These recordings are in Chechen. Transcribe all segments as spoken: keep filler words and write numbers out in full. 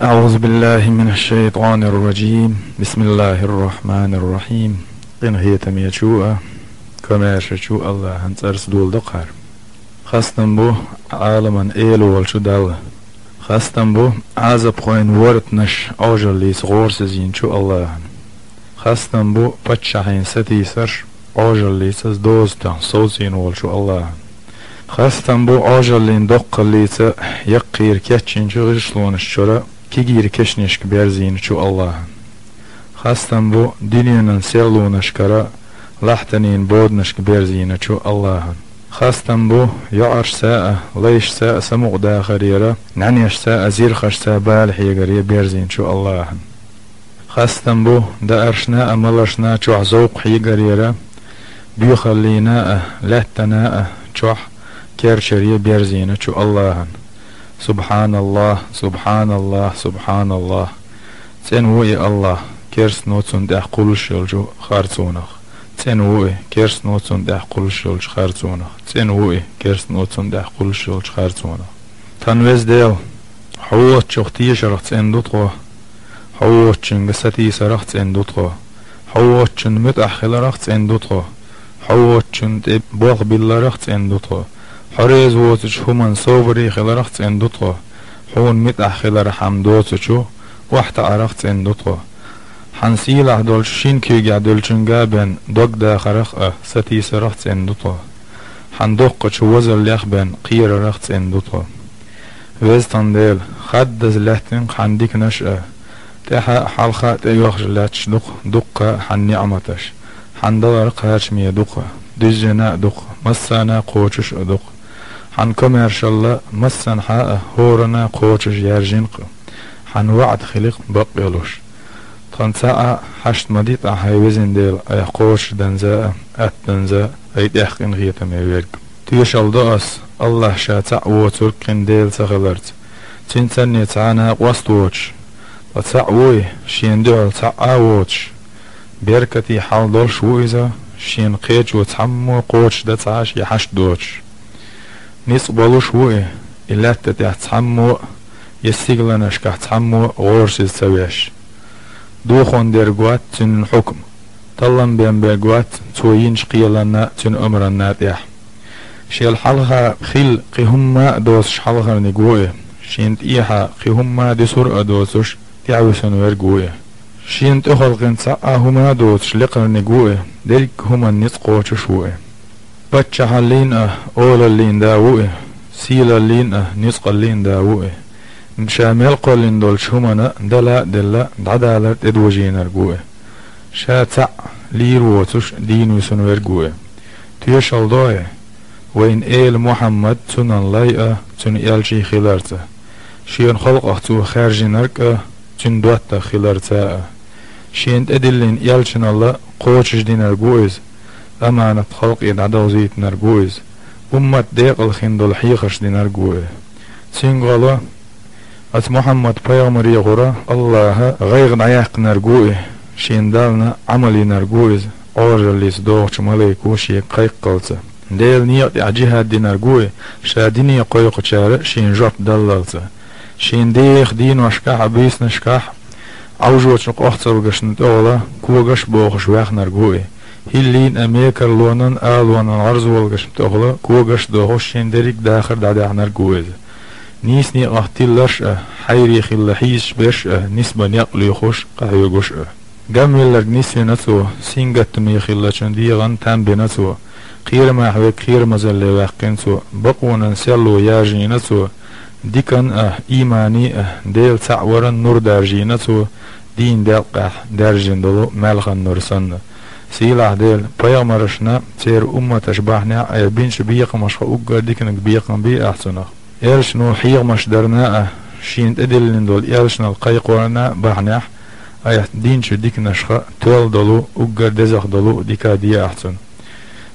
أعوذ بالله من الشيطان الرجيم. بسم الله الرحمن الرحيم. Къинхетамечу а, комаьршачу Аллахьан цӀарца доладо хӀара. Хастам бу Ӏаламан Эла волчу Далла. Хастам бу Ӏазапхойн воротанаш Ӏожаллица гӀорасазийначу Аллахьан. Хастам бу паччахьийн сатийсарш Ӏожаллица доза тоьхна совцийна волчу Аллахьан. Хастам бу Ӏожаллин доккхаллица яккхийра кечйинчу гӀишлонаш чуьра кегийра кешнашка берзийначу Аллахьан. Хастам бу дуьненан серлонашкара лахьтанийн боданашка берзийначу Аллахьан. Хастам бу йоӀаршца а, лайшца а самукъадахарера, нӀаьнешца а, зирхашца а бала хьегаре берзийначу Аллахьан. Хастам бу дааршна а, маларшна а чохь зовкх хьегарера, боьхаллина а, лаьттана а чохь керчаре берзийначу Аллахьан. Субханаллах, субханаллах, субханаллах. ЦӀена ву и Аллах, керстано цунна тӀехь кхуллуш йолчу харцонах. ЦӀена ву и, керстано цунна тӀехь кхуллуш йолчу харцонах. ЦӀена ву и, керстано цунна тӀехь кхуллуш йолчу харцонах. Тхан Веза Дела, хьо воцучух тешарах цӀена ду тхо. Хьо воцучуьнга сатийсарах цӀена ду тхо. Хьо воцучунна муьтӀахь хиларах цӀена ду тхо. Хьо воцучунна тӀе болх билларах цӀена ду тхо. Хьо реза воцучу хӀуманна собаре хиларах цӀена ду тхо. Хьуна муьтӀахь хилархьама доцучу охьатаӀарах цӀена ду тхо. Хьан сийлахь долчу шина куьйгехь дуьллучуьнга бен догдахарах а, сатийсарах цӀена ду тхо. Хьан доккхачу возаллех бен кхерарах цӀена ду тхо. Веза тхан Дела, хаддаза лаьттина хьан диканаш а, тӀаьхьа а, хьалха а тӀеоьхуш лаьтташ ду-кх дуккха а хьан неӀматаш. Хьан далар кхачаме ду-кх, дуьззина а ду-кх, массарна а кхочуш а ду-кх. Хьан комаьршалла массанхьа а, хӀоранна а кхочуш яьржина-кх. Хьан ваӀда хили-кх бакъ йолуш. Тхан цхьа а хьашт ма ди тӀаккха, хӀай Везан Дела, айхьа кхочушданза а, аттанза а, ай тӀех къинхетаме верг. Тоьшалла до ас, Аллах Ша цхьаъ воцург кхин Дела ца хиларца. Цуьнца цхьана а къост воцуш, ткъа цхьаъ вуй, Шена дуьхьал цхьаъ а воцуш. Беркате хьал долуш ву Иза, Шена кхечо цхьаммо кхочушдан ца Ӏаш я хьашт доцуш. Ницкъ болуш ву И, И лаьтта тӀехь цхьаммо а, я стигланашкахь цхьаммо а гӀорасиз ца веш. Дохонан дерг вац Цуьнан хьукма, таллам бен берг вац Цо йинчу кхеланна а, Цуьнан омранна а тӀехь. Шел хьалха хилла кхин хӀумма а доцуш хьалхарниг ву И, Шена тӀехьа кхин хӀумма а дуьсур а доцуш, тӀаьхьавуьсун верг ву И. Шена тӀехалкхина цхьа а хӀума а доцуш лекхарниг ву И, дерриг хӀуманна ницкъ кхочуш ву И. Паччахьаллин а, олаллин Да ву И, сийлаллин а, ницкъаллин Да ву И. Ша мел кхоьллина долчу хӀуманна дала а делла, дӀадалар тӀедожийнарг ву И. Ша цхьаъ, лийр воцуш, дийна вуьсун верг ву И. Тоьшалла до И, вайн эла Мухьаммад, цунан лай а, цуьнан элчий хиларца, Шена халкъах цо хаьржинарг а, цуьнан доттагӀа хиларца а. Шена тӀедиллина элчаналла кхочушдинарг ву Иза, аманат халкъе дӀадовзийтинарг ву Иза, уммат декъала хин долу хьехарш динарг ву И. Цуьнга гӀо ло, оцу Мухьаммад-пайхамаре гӀура Аллаха гӀайгӀа дӀаяьккхинарг ву И, Шена Далла Ӏамал йинарг ву Иза, Ӏожаллица догӀучу малайко Шега кхайкхалца. Делан некъа тӀехь джихӀад динарг ву И, Ша дине кхойкхучара Шена жоп даллалца. Шена деха дийношкахь а, буьйсанашкахь а Ӏовжочу къохцалгашна тӀехула когаш а бохуш ваьхнарг ву И. ХӀиллин а, мекарлонан а, алонан гӀарзолгашна тӀехула когаш а дохуш, Шена дерриг а дахар дӀадаьхьнарг ву Иза. Нийса некъах тилларш а, хьайре хилла хьийзаш берш а, нисбан некъ лоьхуш, къахьоьгуш а. Гамвилларг нисвина Цо, сингаттаме хиллачун дегӀан там бина Цо, кхерамехь верг кхерамазалле ваьккхина Цо, бакъонан серло яржийна Цо, дикан а, ийманийн а, Дела цхьаъ варан нур даржийна Цо, дийнан делкъехь даьржина долу маьлхан нур санна. Сийлахь Дела, пайхамаршна, церан умматашна бахьанехь а Айхьа бинчу бекхамашха уггар диканиг бекхам бе Ахь цунах. Элчано хьехамаш дарна а, Шена тӀедиллина долу элчанал кхайкхорна а бахьанехь, Айхьа динчу диканашха тоьлла долу, уггар дезах долу дика де Ахь цунна.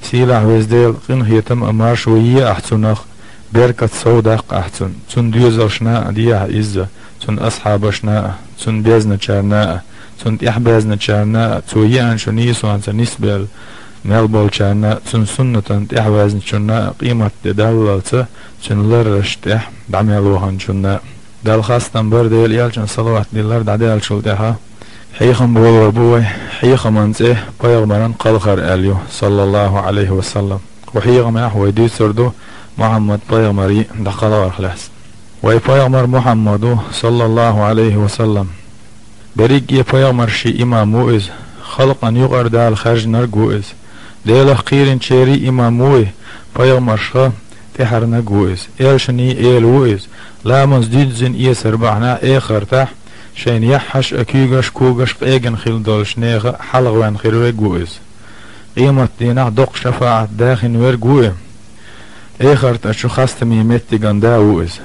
Сийлахь Веза Дела, къинхетам а, маршо е Ахь цунах, беркат совдаккха Ахь цунна, цуьнан доьзалшна а де Ахь изза, цуьнан асхьабашна а, цуьнан безначарна а, цунна тӀаьхьабезначарна а, цо еанчу нийсонца нисбелла мел болчарна а, цуьнан суннатана тӀаьхьавезначунна а, къематде даллалца цуьнан лараршна тӀехь дӀа мел ваханчунна а. Далла хастам бар, Делан элчанна салават диллар дӀадаьллачул тӀаьхьа. Хьехам болор бу вай, хьехаман цӀе пайхамаран кхалхар аьлла ю, саллаллаху Ӏалайхи ва саллам. Кху хьехамехь вай дуьйцур ду Мухьаммад пайхамаре дӀакхалхарх лаьцна. Вай пайхамар Мухьаммад ву, саллаллаху Ӏалайхи ва саллам. Берриге пайхамарши имам ву иза, халкъана юкъара Дала хаьржинарг ву иза. Делах кхийринчерий имам ву и, пайхамаршха тӀаьхьарниг ву иза, элчаний эла ву иза, ламаз дуьззина эцар бахьанехь эхартахь шайна яххьаш а, куьйгаш, когаш къегина хилла долчу нехан хьалхаваьнна хир верг ву иза. Къематдийнахь доккха шафаӀат дахийна верг ву и. Эхартахь чу хастаме меттиган да ву иза.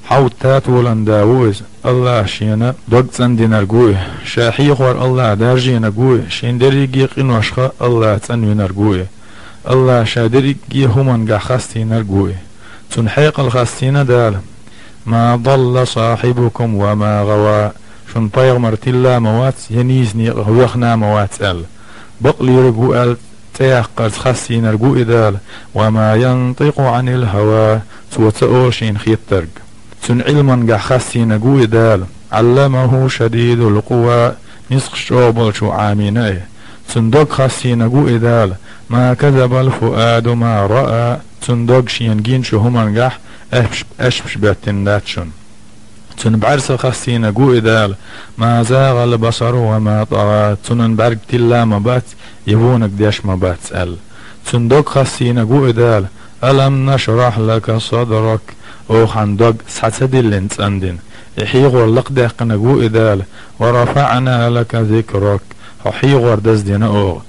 Хьовда татолан да ву иза. Аллаха шена дог цӀандинарг ву и. Ша хьехор Аллаха даржийнарг ву и. Шен дерриге къиношха Аллаха цӀанвинарг ву и. Аллаха ша дерриге хӀумангахь хастийнарг ву и. Цунна хьекъал хастийна Дала: «Ма далла сахьибукум ва ма гӀава». Шун пайхамар тилла а ма вац, я нийса некъах воьхна а ма вац аьлла. Бакълерг ву аьлла цӀе яккхарца хастийнарг ву и Дала: «Ва ма янтикъу Ӏанил хӀава», цо ца олу шена хеттарг. Цуьнан Ӏилмангахь хастийнарг ву и Дала: «Ӏалламаху шадидул къува», нисхаш чӀогӀа болчо Ӏамийна и. Цуьнан дог хастийнарг ву и Дала: «Ма казабал фуаду ма раа», цуьнан дог шена гинчу хӀумангахь аьшпаш, аьшпаш беттина дац шуна. Цуьнан бӀаьрса хастийнарг ву и Дала: «Ма загӀал басару ва ма тӀагӀа», цуьнан бӀаьрг тилла а ма бац, и вониг деш а ма бац аьлла. Цуьнан дог хастийнарг ву и Дала: «Алам нашрахь лака садрак», оха хьан дог схьа ца диллина цӀандина. И хьехор лакхадаьккхинарг ву и Дала: «Ва рафаъна лака зикрак», хьо хьехор даздина оха.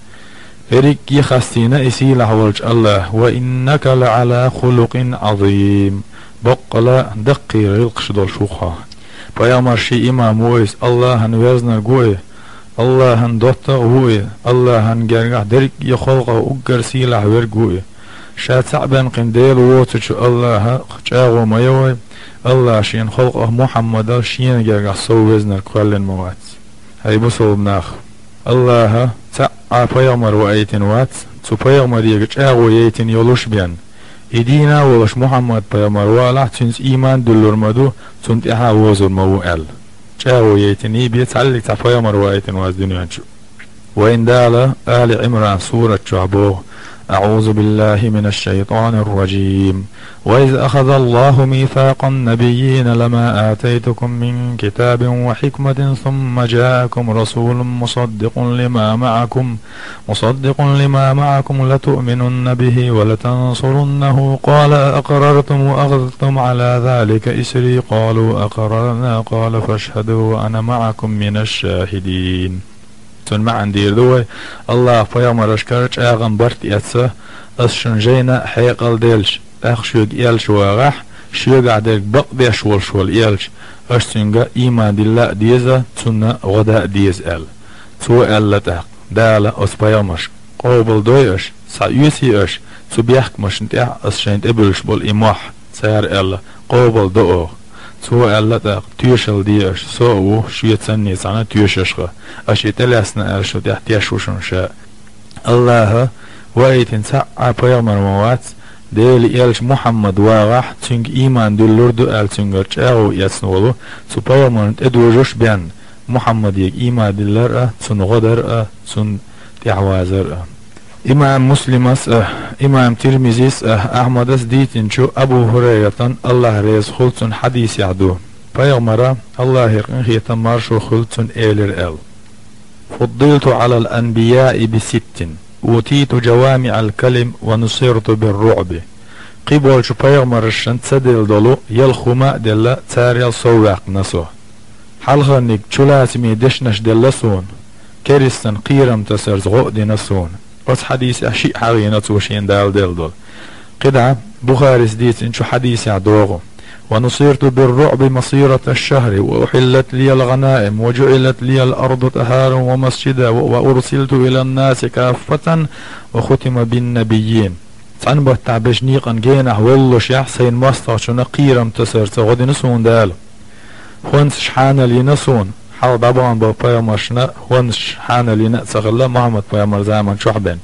Берриге хастийна и сийлахь волчу Аллаха: «Ва иннака ла Ӏала хулукъин Ӏазим». Баккъала даккхийра гӀиллакхаш долуш ву хьо. Пайхамарши имам ву иза, Аллахьан везнарг ву и, Аллахьан доттагӀа ву и, Аллахьан гергахь дерриге халкъах уггар сийлахь верг ву и. Ша цхьаъ бен кхин Дела воцучу Аллаха чӀагӀо ма йо вай, Аллаха шен халкъах Мухьаммадал шена гергахь сов везнарг кхоьллина ма вац. ХӀай бусалба нах! Аллаха цхьа а пайхамар ваийтина вац, цу пайхамарега чӀагӀо яйтина йолуш бен. И дийна а волуш Мухьаммад-пайхамар валахь, цуьнца ийман дуьллур ма ду, цунна тӀаьхьа а возур ма ву аьлла. ЧӀагӀо яйтиний бен цхьаллиг цхьа пайхамар ваийтина вац дуьнен чу. Вайн Дала Али Ӏимран сурат чохь боху: أعوذ بالله من الشيطان الرجيم. وإذ أخذ الله ميثاق النبيين لما آتيتكم من كتاب وحكمة ثم جاءكم رسول مصدق لما معكم، مصدق لما معكم لتؤمنن به ولتنصرنه، قال أأقررتم وأخذتم على ذلك إصري، قالوا أقررنا، قال فاشهدوا وأنا معكم من الشاهدين. Цуьнан маьӀна дийр ду вай: Аллаха пайхамарашкара чӀагӀан барт эцна, ас шуна жайна а хьекъал делча, тӀаккха шуьга элча вагӀахь, шуьгахь дерг бакъдеш волуш волу элча, аша цуьнга ийман дилла а деза, цунна гӀо дан а деза аьлла. Цо аьлла тӀаккха Дала оцу пайхамаршка: «Къобалдой аша, схьаоьций аша цу бехкамашна тӀехь ас шайна тӀебуьллуш болу и мохь?» Цара аьлла: «Къобалдо оха». Цо аьлла тӀаккха: «Тоьшалла де аша, со а ву шуьца цхьаьна тоьшашха, аша и тӀелаьцна аьлла шун тӀехь теш ву шуна ша». Аллаха ваийтина цхьа а пайхамар ма вац, Делан элча Мухьаммад вагӀахь, цуьнга ийман дуьллур ду аьлла цуьнгара чӀагӀо эцна волу, цу пайхамарна тӀедожош а бен, Мухьаммадега ийман диллар а, цунна гӀо дар а, цунна тӀаьхьавазар а. Имам Муслимас а, имам Тирмизис а, Ахьмадас дийцинчу Абу ХӀурайратан, Аллах реза хуьлу цунна, хьадисехь ду: пайхамара, Аллахера къинхетам, маршо хуьлу цунна, элира аьлла: «فضلت على الأنبياء بست، أوتيت جوامع الكلم ونصرت بالرعب». Кхиболчу пайхамаршна ца делла долу ялх хӀума а делла, царел сов ваьккхина со. Хьалхарниг чулацаме дешнаш делла суна, керистан кхерам тасарца гӀо а дина суна. Оцу хьадисехь шиъ хьахийна цо шена Дала делла долу. КхидӀа Бухарис дийцинчу хьадисехь догӀу: «ونصرت بالرعب مسيرة الشهر، وأحلت لي الغنائم، وجعلت لي الأرض طهارا ومسجدا، و-، وأرسلت إلى الناس كافة، وختم بالنبيين». Цхьана баттахь бечу некъан генахь воллушехь, сайна мостагӀчунна кхерам тасарца гӀо дина суна Дала. ХӀонсаш хьанал йина суна, хьалха дӀабахана болу пайхамаршна хӀонсаш хьанал йина а ца хилла, Мухьаммад-пайхамар заман чохь бен.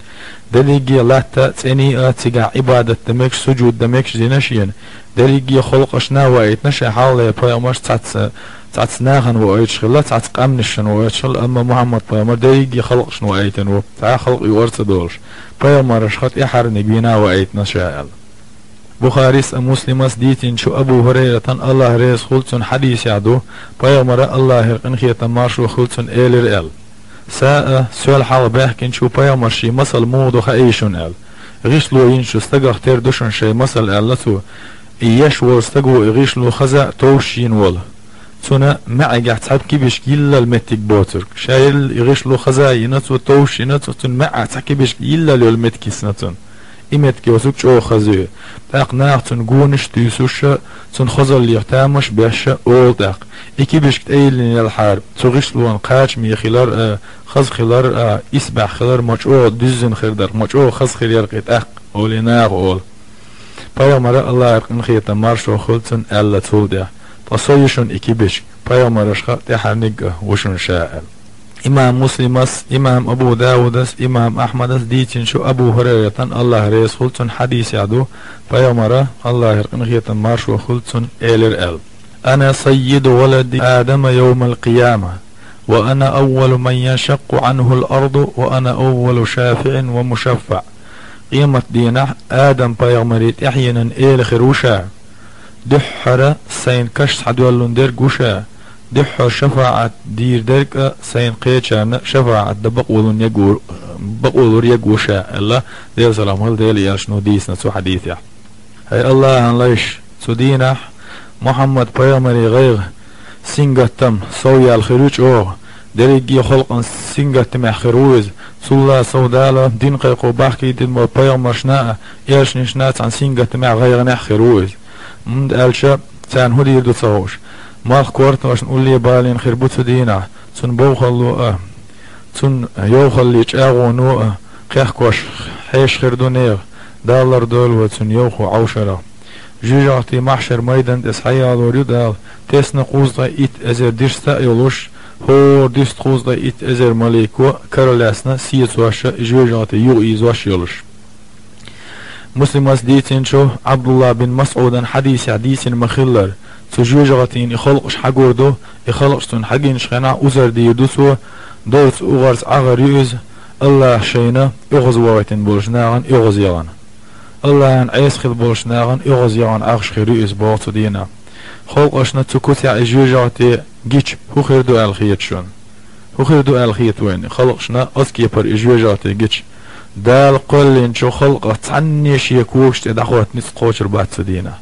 Дерриге латта цӀений а, цигахь Ӏибадат дан мегаш, сужуд дан мегаш дина шена. Дерриге халкъашна ваийтина ша, хьалхале пайхамарш цхьацца, цхьацца нахана ваийташ хилла, цхьацца къаьмнашна ваийташ хилла, амма Мухьаммад пайхамар дерриге халкъашна ваийтина ву, цхьа а халкъ юкъара ца долуш. Пайхамаршха тӀаьхьарниг вийна ваийтина ша аьлла. Бухарис а, Муслимас дийцинчу Абу Хурайратан, Аллах реза хуьлда цунна, хьадисехь ду, пайхамара, Аллахера къинхетам, маршо хуьлда цунна, элира аьлла: «Са а, соьл хьалха баьхкинчу пайхамарший масал муха ду хаий шуна?» аьлла. «ГӀишло йинчу стагах тера ду шуна шайн масал», аьлла цо. «И еш волу стаг ву, и гӀишло хаза а товш йина волу. Цунна маьӀигехь цхьа кибишка йиллал меттиг боцург. Ша елла и гӀишло хаза а йина цо, товш а йина цо, цунна маьӀӀехь цхьа кибишка йиллал йолу меттиг йисна цунна. И меттиг йоцург чӀогӀа хаза ю. ТӀаккха наха цунна гонаш а туьйсуш а, цунна хазаллех тамаш а беш а олу тӀаккха: „И кибишка тӀейиллина елхьара, цу гӀишлонан кхачаме хилар а, хаза хилар а, исбаьхьа хилар а ма чӀогӀа дуьззина хир дара, ма чӀогӀа хаза хир яра кхин тӀаккха“, олий наха олу. Пайхамара, Аллахера къинхетам, маршо хуьлда цунна, аьлла цул тӀаьхьа: «Ткъа со ю шуна и кибишка, пайхамаршха тӀаьхьарниг а ву шуна ша», аьлла. Имам Муслимас, имам Абу Даудас, имам Ахьмадас дийцинчу Абу Хурайратан, Аллах реза хуьлда цунна, хьадисехь ду, пайхамара, Аллахера къинхетам, маршо хуьлда цунна, элира аьлла: «Ана саййиду валади Адама йовмал къияма, ва ана аввалу ман яншаккъу Ӏанхул арду, ва ана аввалу шафиӀин ва мушаффаӀ». Къематдийнахь Адам-пайхамаре тӀаьхьенан эла хир ву ша. Дуьххьара сайн каш схьадоьллун дерг ву ша. Дуьххьара шафаӀат дийр дерг а сайн кхечарна шафаӀат дан бакъо лун ерг ву, бакъо лур ерг ву ша, аьлла, Делан салам хуьлда Делан элчано дийцина цу хьадисехь. ХӀай Аллахьан лайш, цу дийнахь Мухьаммад-пайхамаре гӀайгӀа сингаттам сов яьлла хир ю чӀогӀа. Дерриге халкъан сингаттамехь хир ву иза. Цул а сов Дала дин кхайкхо бахкийтина болу пайхамаршна а, элчанашна а цхьана сингаттамехь, гӀайгӀанехь хир ву иза. ХӀунда аьлча царна хӀун дийр ду ца хууш. Малх кортаношна улле балийна хир бу цу дийнахь, цунна бовхалло а, цунна йовхалле чӀагӀоно а кхехкош хьеша хир ду нехан, Дала лардойла вай цунна йовхо Ӏовшарах. Жоьжахати, махьшар майдан тӀе схьаялор ю Дала, тесна кхузткъе итт эзар дирста а йолуш, хӀора дуьсу кхузткъе итт эзар малико а каралаьцна, сецош а жоьжахати юхаийзош а йолуш. Муслимас дийцинчу Абдулла бин МасӀудан хьадисехь дийцина ма-хиллара, цу жоьжахатина и халкъаш хьагур ду, и халкъаш цунна хьагинчу хенахь узар дийр ду цо, довца угӀарца Ӏахар ю иза, Аллаха шайна оьгӀазвахийтина болчу нахана оьгӀаз яхана. Аллахьан Ӏеса хила болчу нахана оьгӀаз яхана Ӏахаш хир ю иза, боху цу дийнахь. Халкъашна цу куцехь и жоьжахати гича, хӀун хир ду аьлла хета шуна? ХӀун хир ду аьлла хета вайна, халкъашна оцу кепара и жоьжахати гича? Дала кхоьллинчу халкъах цхьанне шен когаш тӀе дӀахӀотта ницкъ кхочур бац цу дийнахь.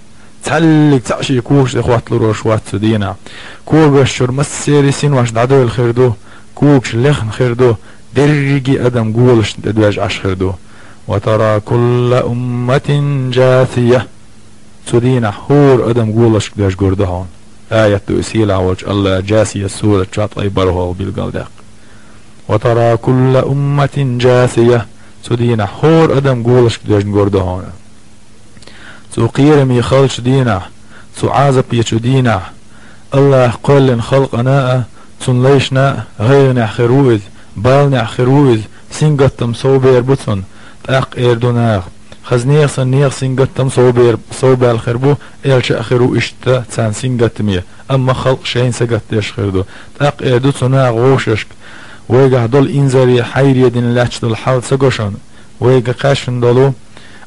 Цхьаллиг цхьаъ шен когаш тӀе хӀотталур волуш вац цу дийнахь. Когаш чуьра массеран синош дӀадевлла хир ду, когаш лехна хир ду, дерриге адам голашна тӀе доьжна Ӏаш хир ду. «Ва тара кулла умматин жасия». Цу дийнахь хӀора адам голашка доьжна гур ду хьуна. Аят ду и сийлахь волчу Аллаха Жасия сурат чохь ткъе бархӀалгӀа билгалдаьккхина. «Ва тара кулла умматин жасия». Цу дийнахь хӀора адам голашка доьжна гур ду хьуна. Цу кхераме халчу дийнахь, цу Ӏазапечу дийнахь, Аллаха кхоьллина халкъана а, цунна лайшна а гӀайгӀанехь хир ву иза, баланехь хир ву иза, сингаттам сов бер бу цунна. ТӀаккха эр ду наха: «Хаза нехан санна нехан сингаттам сов бер, сов баьлла хир бу, элча а хир ву иштта царна сингаттаме, амма халкъ шайна сагатдеш хир ду». ТӀаккха эр ду цу наха вовшашка: «Вайгахь долу инзаре, хьайре дина лаьтташ долу хьал ца го шуна, вайга кхаьчна долу,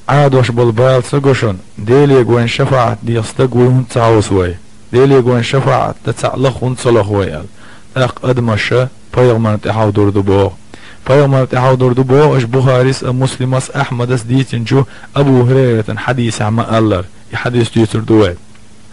Ӏадош болу бала ца го шуна, Делега вайн шафаӀат деха стаг вуй хӀунда ца хьовса вай? Делега вайн шафаӀат дан цхьаъ лаха хӀунда ца лоху вай?» аьлла. ТӀаккха адамаша пайхамарна тӀаьхьа дур ду боху. Пайхамарна тӀаьхьа дур ду боху аша Бухарис а, Муслимас а, Ахьмадас а дийцинчу Абу Хурайратан хьадисехь ма-аллара. И хьадис дуьйцур ду вай.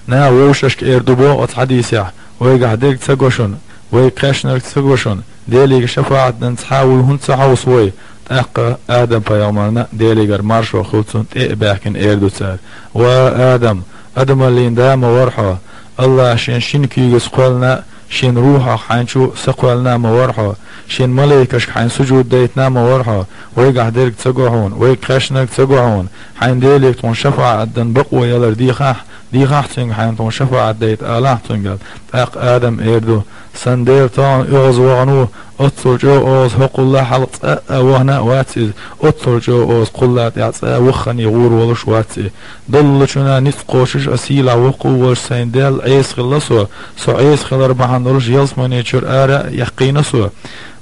Наха вовшашка эр ду боху оцу хьадисехь: «Вайгахь дерг ца го шуна, вайга кхаьчнарг ца го шуна, Делега шафаӀат дан цхьа а вуй хӀунда ца хьовса вай?» ТӀаккха Адам-пайхамарна, Делегара маршо хуьлда цунна, тӀе а баьхкина эр ду цара: «Ва Адам, адамаллин да ма вара хьо, Аллаха шен шина куьйгаш кхоьллина, шен рухьах хьайн чу са кхоьллина ма вара хьо, шен малайкашка хьайн сужуд дайтина ма вара хьо, вайгахь дерг ца го хьуна, вайга кхаьчнарг ца го хьуна, хьайн Делега тхуна шафаӀат дан бакъо ялар дехахь, дехахь цуьнга хьайна тхуна шафаӀат дайта», — алахь цуьнга аьлла. ТӀаккха Адам эр ду: «Сан Дела, тахана оьгӀаз вахана ву, оццул чӀогӀа оьгӀаз хӀокхул лахьалкъ цкъа а вахана а вац иза, оццул чӀогӀа оьгӀаз кхул лахь тӀехь цкъа а ваххана гӀур волуш вац и. Доллучунна ницкъ кхочуш а сийлахь воккха а волуш сайн Дела Ӏеса хилла со, со Ӏеса хилар бахьана долуш ялсамане чуьра ара а яьккхина со.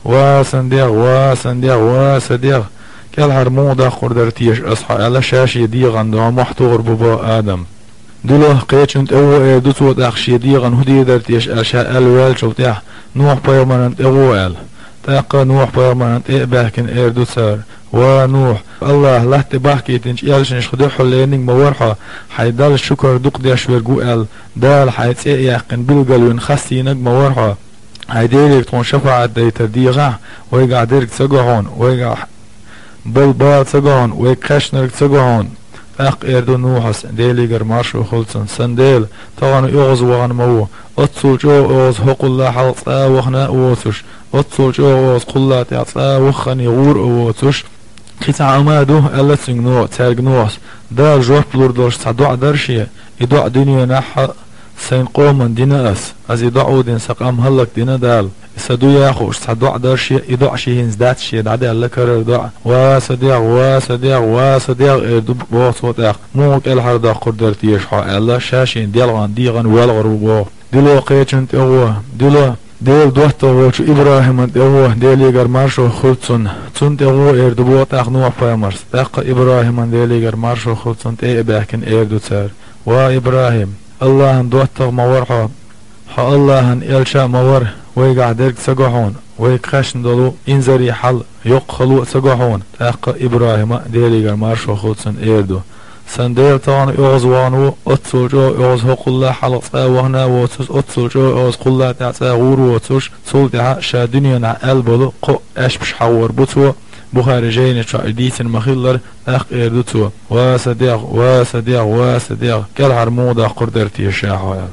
Ва сан дегӀ, ва сан дегӀ, ва сан дегӀ! КӀелхьара муха даккхур дара теша ас хьо?» — аьлла, ша шен дегӀан дуьхьа мохь тухур бу боху Адам. Дило кхечун тӀе гӀо эр ду цо тӀаккха шен дегӀан хӀун дийр дара теша аьлла, ша аьлла ваьллачул тӀаьхьа, Нухь-пайхамаран тӀе гӀо аьлла. ТӀаккха Нухь-пайхамаран тӀе а баьхкина эр ду цара: «Ва Нухь, АллахӀа латта тӀе бахкийтинчу элчанашха дуьххьал лериниг ма вара хьо, хьайн Далла шукар дукха деш верг ву аьлла, Дала хьайн цӀе а яьккхина билгалвина хастийнаг ма вара хьо. Хьайн Делега тхуна шафаӀат дайтар дехахь, вайгахь дерг ца го хьуна, вайгахь бала ца го хьуна, вайга кхаьчнарг ца го хьуна». ТӀаккха эр ду Нухьас, Делегара маршо хуьлу цунна: «Сан Дела, тахана оьгӀаз вахана ма ву, оццул чӀогӀа оьгӀаз хӀокхул лахьалкъ цкъа а вахана а воцуш, оццул чӀогӀа оьгӀаз кхул лахь тӀехь цкъа а ваххана гӀур а воцуш, кхин цхьа а ма ду», — аьлла цуьнга Нухь-, цаьрга Нухьас. Дала жоп лур долуш цхьа доӀа дара шен, и доӀа дуьненахь а сайн къоман дина ас. Ас и доӀа дина, сан къам хӀаллакдина Дала. И сан ду яхуш цхьа доӀа дара шен, и доӀа шен хӀинца дац шен дӀадаьлла карара доӀа. «Ва сан дегӀ, ва сан дегӀ, ва сан дегӀ!» — эр ду боху цо тӀаккха. «Муха кӀелхьардоккхур дара теша хьо?» — аьлла, ша шен делгӀан дегӀан воьлхур ву боху. Дило кхечун тӀе гӀо, дило Делан доттагӀа волчу ИбрахӀиман тӀе гӀо, Делегара маршо хуьлу цунна. Цунна тӀе гӀо эр ду боху тӀаккха Нухь-пайхамарс. ТӀаккха ИбрахӀиман, Делегара маршо хуьлу цунна, тӀе а баьхкина эр ду цара: «Ва ИбрахӀим, АллахӀан доттагӀа ма вара хьо, хьо АллахӀан элча а ма вара, вайгахь дерг ца го хьуна, вайга кхаьчна долу инзаре хьал, йоккха хало а ца го хьуна». ТӀаккха ИбрахӀима, Делегара маршо хуьлу цунна, эр ду: «Сан Дела, тахана оьгӀаз вахана ву, оццул чӀогӀа оьгӀаз хӀокхул лахьалкъ цкъа а вахана а воцуш, оццул чӀогӀа оьгӀаз кхул лахь тӀехь цкъа а гӀур а воцуш, цул тӀаьхьа ша дуьненахь аьлла болу кхоъ аьшпаш хьахор бу цо». Бухари жайни чохь и дийцина ма-хиллара, тӀаккха эр ду цо: «Ва сан дегӀ, ва сан дегӀ, ва сан дегӀ! КӀелхьара муха доккхур дара теша ша хьо?» — аьлла.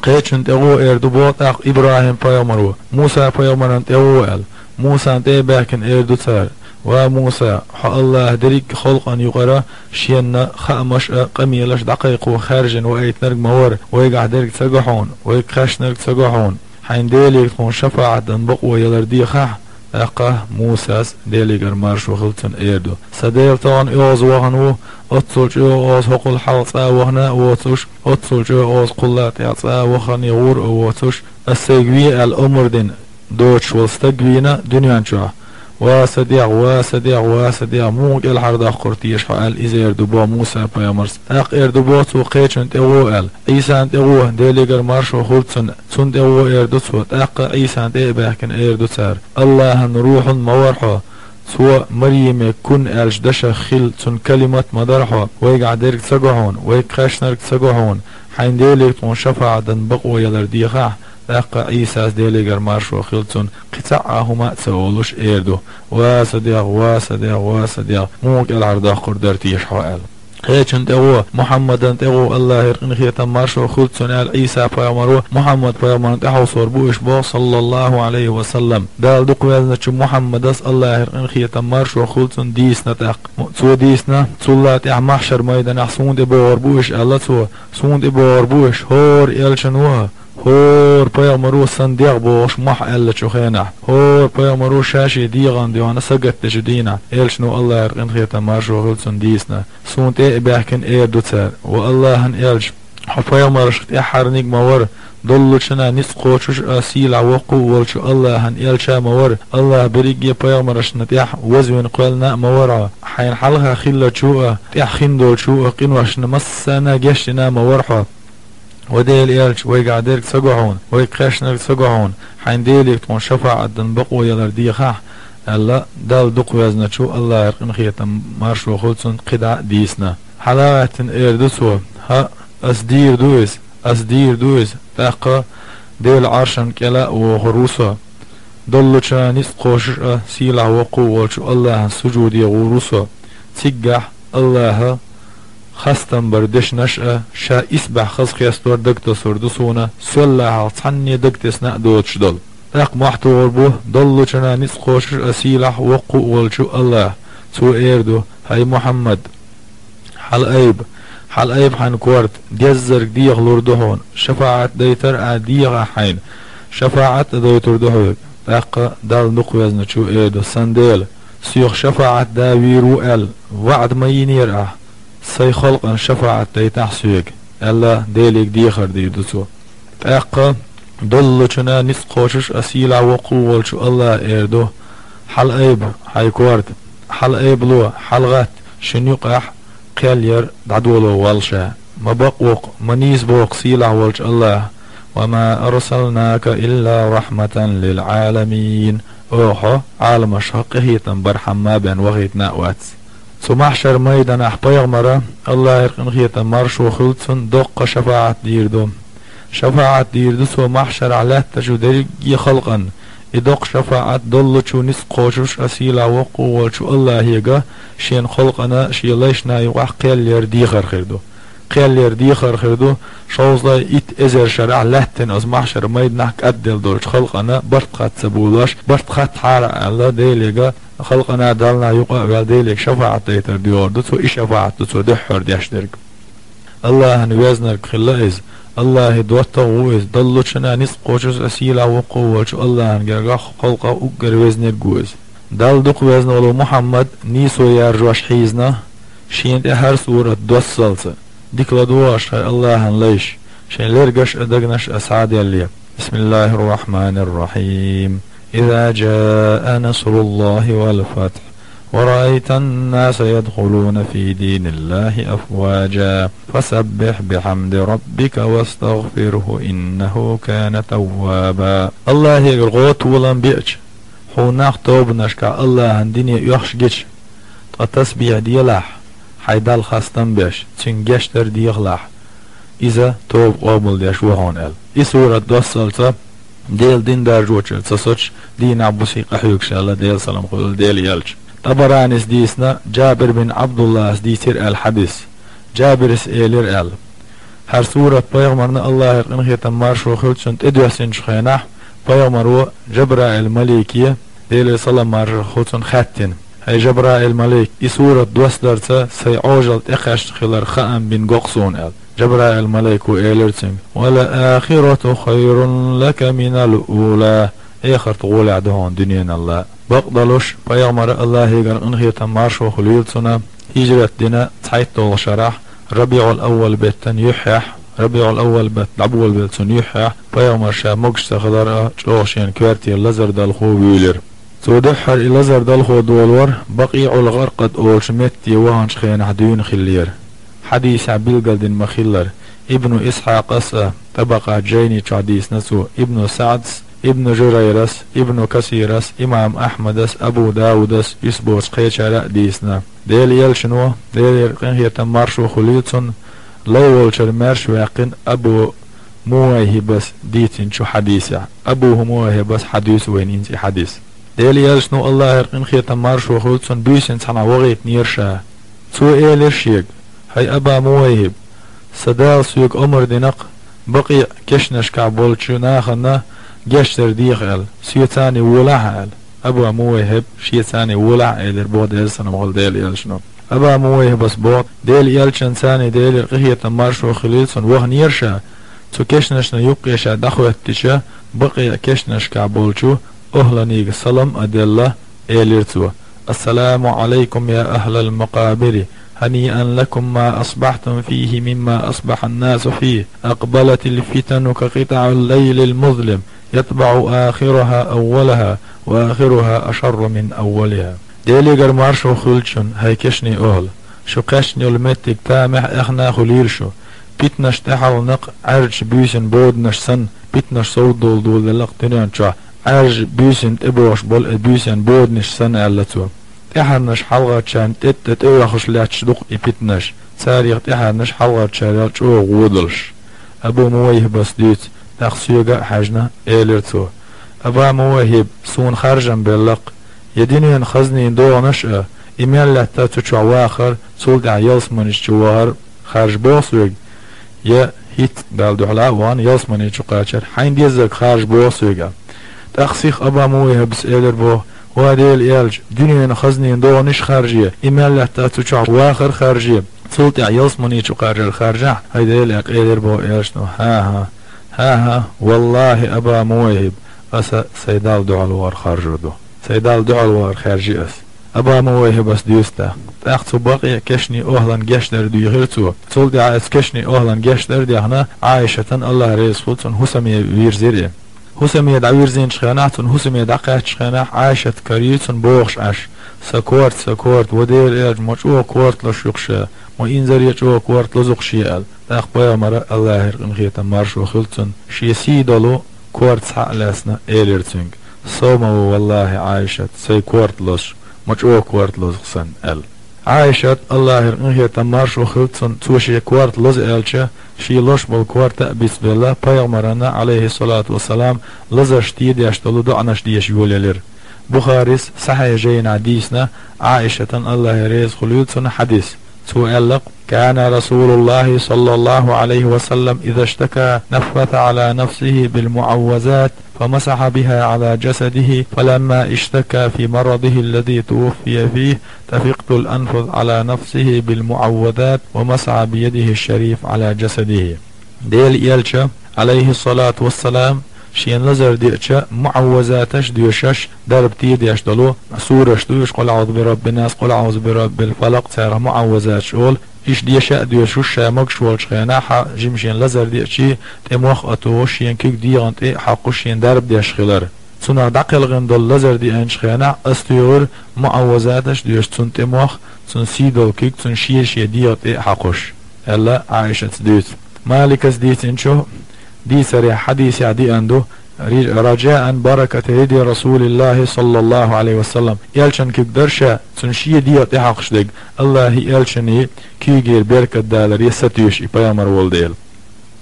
Кхечун тӀе гӀо эр ду боху тӀаккха ИбрахӀим-пайхамаро, Муса-пайхамаран тӀе гӀо аьлла. Мусана тӀе а баьхкина эр ду цара: «Ва Муса, хьо АллахӀа дерриг а халкъана юкъара шена хаамаш а, къамелаш а дӀакхайкхо хаьржина ваийтинарг ма вара, вайгахь дерг ца го хьуна, вайга кхаьчнарг ца го хьуна. Хьайн Делега тхуна шафаӀатан бакъо ялар дехахь». ТӀаккха Мусас, Делегара маршо хуьлу цунна, эр ду: «Сан Дела, тахана оьгӀаз вахана ву, оццул чӀогӀа оьгӀаз хӀокхул хьалха цкъа а вахана а воцуш, оццул чӀогӀа оьгӀаз кхул лахь тӀехь цкъа а ваххана гӀур а воцуш, ас сайга ве аьлла омра дина доцуш волу стаг вийна дуьнен чохь. Ва сан дегӀ, ва сан дегӀ, ва сан дегӀ, муха кӀелхьардоккхур теша хьо?» — аьлла, иза эр ду боху Муса-пайхамарс. ТӀаккха эр ду боху цо: «Кхечун тӀе гӀо», — аьлла. Ӏийсан тӀе гӀо, Делегара маршо хуьлу цунна, цунна тӀе гӀо эр ду цо. ТӀаккха Ӏийсан тӀе а баьхкина эр ду цара: «АллахӀан рухьун ма вара хьо. Цо Марьяме кун аьллачу дашах хилла цуьнан калимат ма дара хьо. Вайгахь дерг ца го хьуна, вайга кхаьчнарг ца го хьуна. Хьайн Делега тхуна шафаӀатан бакъо ялар дехахь». ТӀаккха Ӏийсас, Делегара маршо хуьлу цунна, кхин цхьа а хӀума а ца олуш, эр ду: «Ва сан дегӀ, ва сан дегӀ, ва сан дегӀ! Муха кӀелхьардоккхур дара теша хьо?» — аьлла. Кхечун тӀе гӀо, Мухьаммадан тӀе гӀо, АллахӀера къинхетам маршо хуьлу цунна, аьлла Ӏийса-пайхамаро, Мухьаммад-пайхамарна тӀаьхьовсор бу уьш боху, саллаллаху Ӏалайхи ва саллам. Дала дукха везначу Мухьаммадас, АллахӀера къинхетам маршо хуьлу цунна, дийцина тӀаккха. Цо дийцина: «Цул а тӀаьхьа маьхьшар-майданахь суна тӀе богӀур бу уьш», — аьлла цо. «Суна тӀе богӀур бу уьш, хӀора элчано а, хӀора пайхамаро а сан дегӀ бохуш мохь аьллачу хенахь, хӀора пайхамаро ша шен дегӀан дуьхьа сагатдечу дийнахь», — элчано, АллахӀера къинхетам маршо хуьлу цунна, дийцина. Суна тӀе а баьхкина эр ду цара: «Ва АллахӀан элча, хьо пайхамаршка тӀаьххьарниг ма вара, доллучунна ницкъ кхочуш а, сийлахь воккха а волчу АллахӀан элча а ма вара, АллахӀ берриге а пайхамаршна тӀехь вазвина кхоьллина а ма вара хьо, хьайна хьалха хиллачу а, тӀехь хин долчу а къиношна массарна гечдина а ма вара хьо. Ва Делан элча, вайгахь дерг ца го хьуна, вайга кхаьчнарг ца го хьуна, хьайн Делега тхуна шафаӀатан бакъо ялар дехахь», — аьлла, Далла дукха везначу, АллахӀера къинхетам маршо хуьлу цунна, кхидӀа а дийцина. Хьала а гӀаьттина эр ду цо: «ХӀаъ, ас дийр ду иза, ас дийр ду иза, тӀаккха Делан Ӏаршан кӀела а вохур ву со. Доллучунна ницкъ кхочуш а, сийлахь воккха а волчу АллахӀан сужуде гӀур ву со. Циггахь АллахӀа хастам бар дешнаш а, ша исбаьхьа хаза хестор дагатосур ду суна, соьллахьалха цхьанне дагатесна а доцуш долу». ТӀаккха мохь тухур бу доллучунна ницкъ кхочуш а, сийлахь воккха а волчу АллахӀа. Цо эр ду: «ХӀай Мухьаммад, хьала айба, Хьалаайба хьайн корта, деззарг дехалур ду хьуна, шафаӀат дайтар а дехахь хьайна, шафаӀат а дойтур ду хьоьга. ТӀаккха Далла дукхавезначо эр ду: «Сан Дела, соьх шафаӀат да вийр ву аьлла, ваӀда ма йинера ахь, сайн халкъана шафаӀат дайтахь соьга», — аьлла, Делига дехар дийр ду цо. ТӀаккха доллучунна ницкъ кхочуш а, сийлахь воккхаволчу АллахӀа эр ду: «Хьалаайба хьайн корта, хьалаайба ло, хьалагӀатта, шуна юкъахь кхел яр дӀадоло воллу ша. Ма бакъ воккху, ма нийса боккху сийлахь волчу АллахӀа: „Ва ма арсалнака илла рахьматан лил Ӏаламин“, оха хьо Ӏаламашха къинхетам бархьама бен вахийтина а вац». Цу маьхьшар майданахь пайхамара, АллахӀера къинхетам маршо хуьлда цунна, доккха шафаӀат дийр ду. ШафаӀат дийр ду цо маьхьшарахь лаьттачу дерриге халкъана. И доккха шафаӀат доллучу ницкъ кхочуш а, сийлахь воккхаволчу АллахӀега шен халкъана, шен лайшна юкъахь кхел яр дехар хир ду. Кхел яр дехар хир ду, шовзткъе итт эзар шарахь лаьттина оцу маьхьшар майданахь кӀадделла долчу халкъана барт хатта ца болуш, барт хаттахьара аьлла, Делига халкъана, Даллана юкъа а ваьлла, Делига шафаӀат дайтар доьхур ду цо, и шафаӀат ду цо дуьххьара деш дерг. АллахӀан везнарг хилла иза, АллахӀе доттагӀа ву иза, доллучунна ницкъ кхочуш а, сийлахь воккхаволчу АллахӀан гергахь халкъах уггар везнарг ву иза. Далла дукхавезна волу Мухьаммад нийсо яржош хьийзина, шена тӀе хӀара сурат доссалца. Дика ладогӀа аш, хӀай АллахӀан лайш, шайн лергаш а, дагнаш а схьаделле. Бисмиллахир-рахманир-рахим. Иза джаа насруллахи вал фатхь, ва раайтан наса ядхулуна фи диниллахи афваджа, фасаббихь бихьамди раббика вастагфирху, иннаху кана тавваба. АллахӀегара гӀо толам беача, хьуна нах тобанашкахь АллахӀан дине оьхуш гича, ткъа тасбихь делахь, хьайн Далла хастам беш, Цуьнга гечдар дехалахь, Иза тоба къобалдеш ву хьуна аьлла. И сурат доссалца Делан дин даржочуьра ца соцуш дийнахь-буса къахьоьгуш аьлла, Делан салам хуьлда Делан элча. ТӀабаранис дийцина, Джабир бин Ӏабдуллас дийцира аьлла хьадис. Джабирас элира аьлла: хӀара сурат пайхамарна, АллахӀера къинхетам маршо хуьлда цунна, тӀедоьссинчу хенахь, пайхамаро Джабраил малике, Делера салам маршо хуьлда цунна, хаьттина: «ХӀай Джабраил малик, и сурат доссадарца сайн Ӏожалла тӀекхаьчна хилар хаам бина го-кх суна», — аьлла. Джабраил малико элира цуьнга: «Вал ахирату хайрун лака минал ула». Эхарт гӀолехь ду хьуна дуьненал а. Бакъдолуш, пайхамара, АллахӀегара къинхетам маршо хуьлийла цунна, хӀижрат дина цхьайтталгӀа шарахь, РабиӀул-Аввал беттан юьххьехь, РабиӀул-Аввал бетта дӀаболабелла цунна юьххьехь, пайхамар ша могуш ца хилар а, чӀогӀа шена коьрте лазар далхо вуьйлира. Цо дуьххьара и лазар далхо долор БакъиӀул-ГӀаркъад олучу метте ваханчу хенахь дуьйна хиллера. Хьадисехь билгалдина ма-хиллара, Ибну Исхьакъас а, ТӀабакъат Джайни чохь дийцина цо, Ибну СаӀдас, Ибну Журайрас, Ибну Касирас, имам Ахьмадас, Абу Даудас, уьш боцу кхечара а дийцина. Делан элчано, Делера къинхетам маршо хуьлийла цунна, лай волчуьра маьрша ваьккхина Абу МувайхӀибас дийцинчу хьадисехь. Абу МувайхӀибас хьадуьйцу вайна хӀинца и хьадис. Делан элчано, АллахӀера къинхетам маршо хуьлда цунна, буьйсанна цхьаьна вахийта нера ша. Цо элира шега: «ХӀай Аба МувайхӀиб, сан Дала соьга омра дина-кх БакъиӀ кешнашкахь болчу нахана гечдар деха аьлла, соьца цхьаьна волахьа», — аьлла. «Аба МувайхӀиб, шеца цхьаьна волахьа», — элира боху Делера салам хуьлда Делан элчано. Аба МувайхӀибас боху, Делан элчанца цхьаьна, Делера къинхетам маршо хуьлийла цунна, ваханера ша, цу кешнашна юккъе ша дӀахӀоьттича, БакъиӀ кешнашкахь болчу охӀланига салам а делла, элира цо: «Ассаламу Ӏалайкум, я ахӀлал макъабири! ХӀаниъан лакум ма асбахьтум фихӀи мимма асбахьан-насу фихӀ. Акъбалатил фитану ка къитӀаӀил лайлил музлим, ятбаӀу ахирухӀа аввалухӀа, ва ахирухӀа ашарру мин аввалихӀа». Делегара маршо хуьлда шуна, хӀай кешнийн охӀла! Шу кхаьчна йолу меттиг тамехь а, эхна а хуьлийла шу. Питанаш тӀаьхьалнакъ Ӏаьржачу буьйсанан боданаш санна, питанаш совдала доладелла-кх дуьнен чохь, Ӏаьржачу буьйсанна тӀебогӀуш болу и буьйсанан боданаш санна, аьлла цо. ТӀаьхьарнаш хьалхарчарна тӀе-тӀе тӀеоьхуш лаьтташ ду-кх и питанаш. Царах тӀаьхьарнаш хьалхарчарел чӀогӀа вон долуш. Абу МувайхӀибас дуьйцу, тӀаккха соьга а хьаьжна, элира цо: «Аба МувайхӀиб, суна харжам белла-кх. Я дуьненан хазнийн догӀанаш а, и мел лаьттара цу чохь вахар, цул тӀаьхьа ялсаманичу вахар харжа боху соьга? Я хӀинца, Далла дуьхьал а вахана, ялсамани чу кхачар, хьайна деззарг харжа боху соьга?» ТӀаккха сиха Аба МувайхӀибас элира боху: Ва Делан элча, дуьненан хазнийн догӀанаш харже, и мел лаьттачу чохь вахар харже, цул тӀаьхьа ялсамани чу кхаржар харжахь, хӀай Делан элча, элира боху элчано: «ХӀан-хӀа, хӀан-хӀа, валлахӀи, Аба Мувайхьиб, аса сайн Далла дуьхьал вахар харжур ду. Сайн Далла дуьхьал вахар хаьржи ас». Аба Мувайхьибас дуьйцу тӀаккха. ТӀаккха цу бакъе кешнийн охьлан гечдар дуьйхира цо. Цул тӀаьхьа оцу кешнийн охьлан гечдар а дехна, Ӏайшатан, АллахӀ реза хуьлда цунна, хӀусаме вирзира и. ХӀусаме дӀавирзинчу хенахь, цунна хӀусаме дӀакхаьччу хенахь, Ӏайшат карийра цунна бохуш Ӏаш: «Сан корта, сан корта, ва Делан элча, ма чӀогӀа корта лозуш ю-кх ша, ма инзаре чӀогӀа корта лозу-кх ша», — аьлла. ТӀаккха пайхамара, АллахӀера къинхетам маршо хуьлда цунна, шен сий долу корта схьа а лаьцна, элира цуьнга: «Сов ма ву, валлахӀи, Ӏайшат, сайн корта лозуш, ма чӀогӀа корта лозу-кх сан», — аьлла. Ӏайшат, АллахӀера къинхетам маршо хуьлда цунна, цо шен корта лозу аьлча, шен лозуш болу корта а бицбелла, пайхамарна, Ӏалайхиссалату вассалам, лазаршна тӀедеш долу доӀанаш деша йолаелира. Бухарис сахьихь жайнахь дийцина Ӏайшатан, АллахӀ реза хуьлийла цунна, хьадис. Цо аьлла-кх: «كان رسول الله صلى الله عليه وسلم إذا اشتكى نفث على نفسه بالمعوذات فمسح بها على جسده، فلما اشتكى في مرضه الذي توفي فيه طفقت أنفث على نفسه بالمعوذات ومسح بيده الشريف على جسده». Делан элча, Ӏалайхиссалату вассалам, шена лазар деача, муӀаввазаташ а доьшуш, дарба тӀедеш долу сураш ду уьш: «Къул аӀузу би раббин нас», «Къул аӀузу би раббил фалакъ», царах муӀаввазаташ олу. Иштта деша а доьшуш, ша могуш волчу хенахь, хьан жима шена лазар деачий, тӀемох а тухуш, шен куьг дегӀан тӀе а хьокхуш, шена дарба деш хилар. Цунах дӀакхелхина долу лазар деанчу хенахь, ас туьйхира муӀаввазаташ а доьшуш цунна тӀемох, цунна сий долу куьг, цунна шен-шен дегӀан тӀе а хьокхуш, аьлла Ӏайшатас дуьйцу. Маликас дийцинчу дийцарехь, хьадисехь деана ду: «رجاء بركة يد رسول الله صلى الله عليه وسلم». Элчан куьг дара ша, цунна шен дегӀан тӀе хьокхуш дерг, АллахӀий, элчаний куьйгера беркат даларе сатуьйсуш и пайхамар волу дела.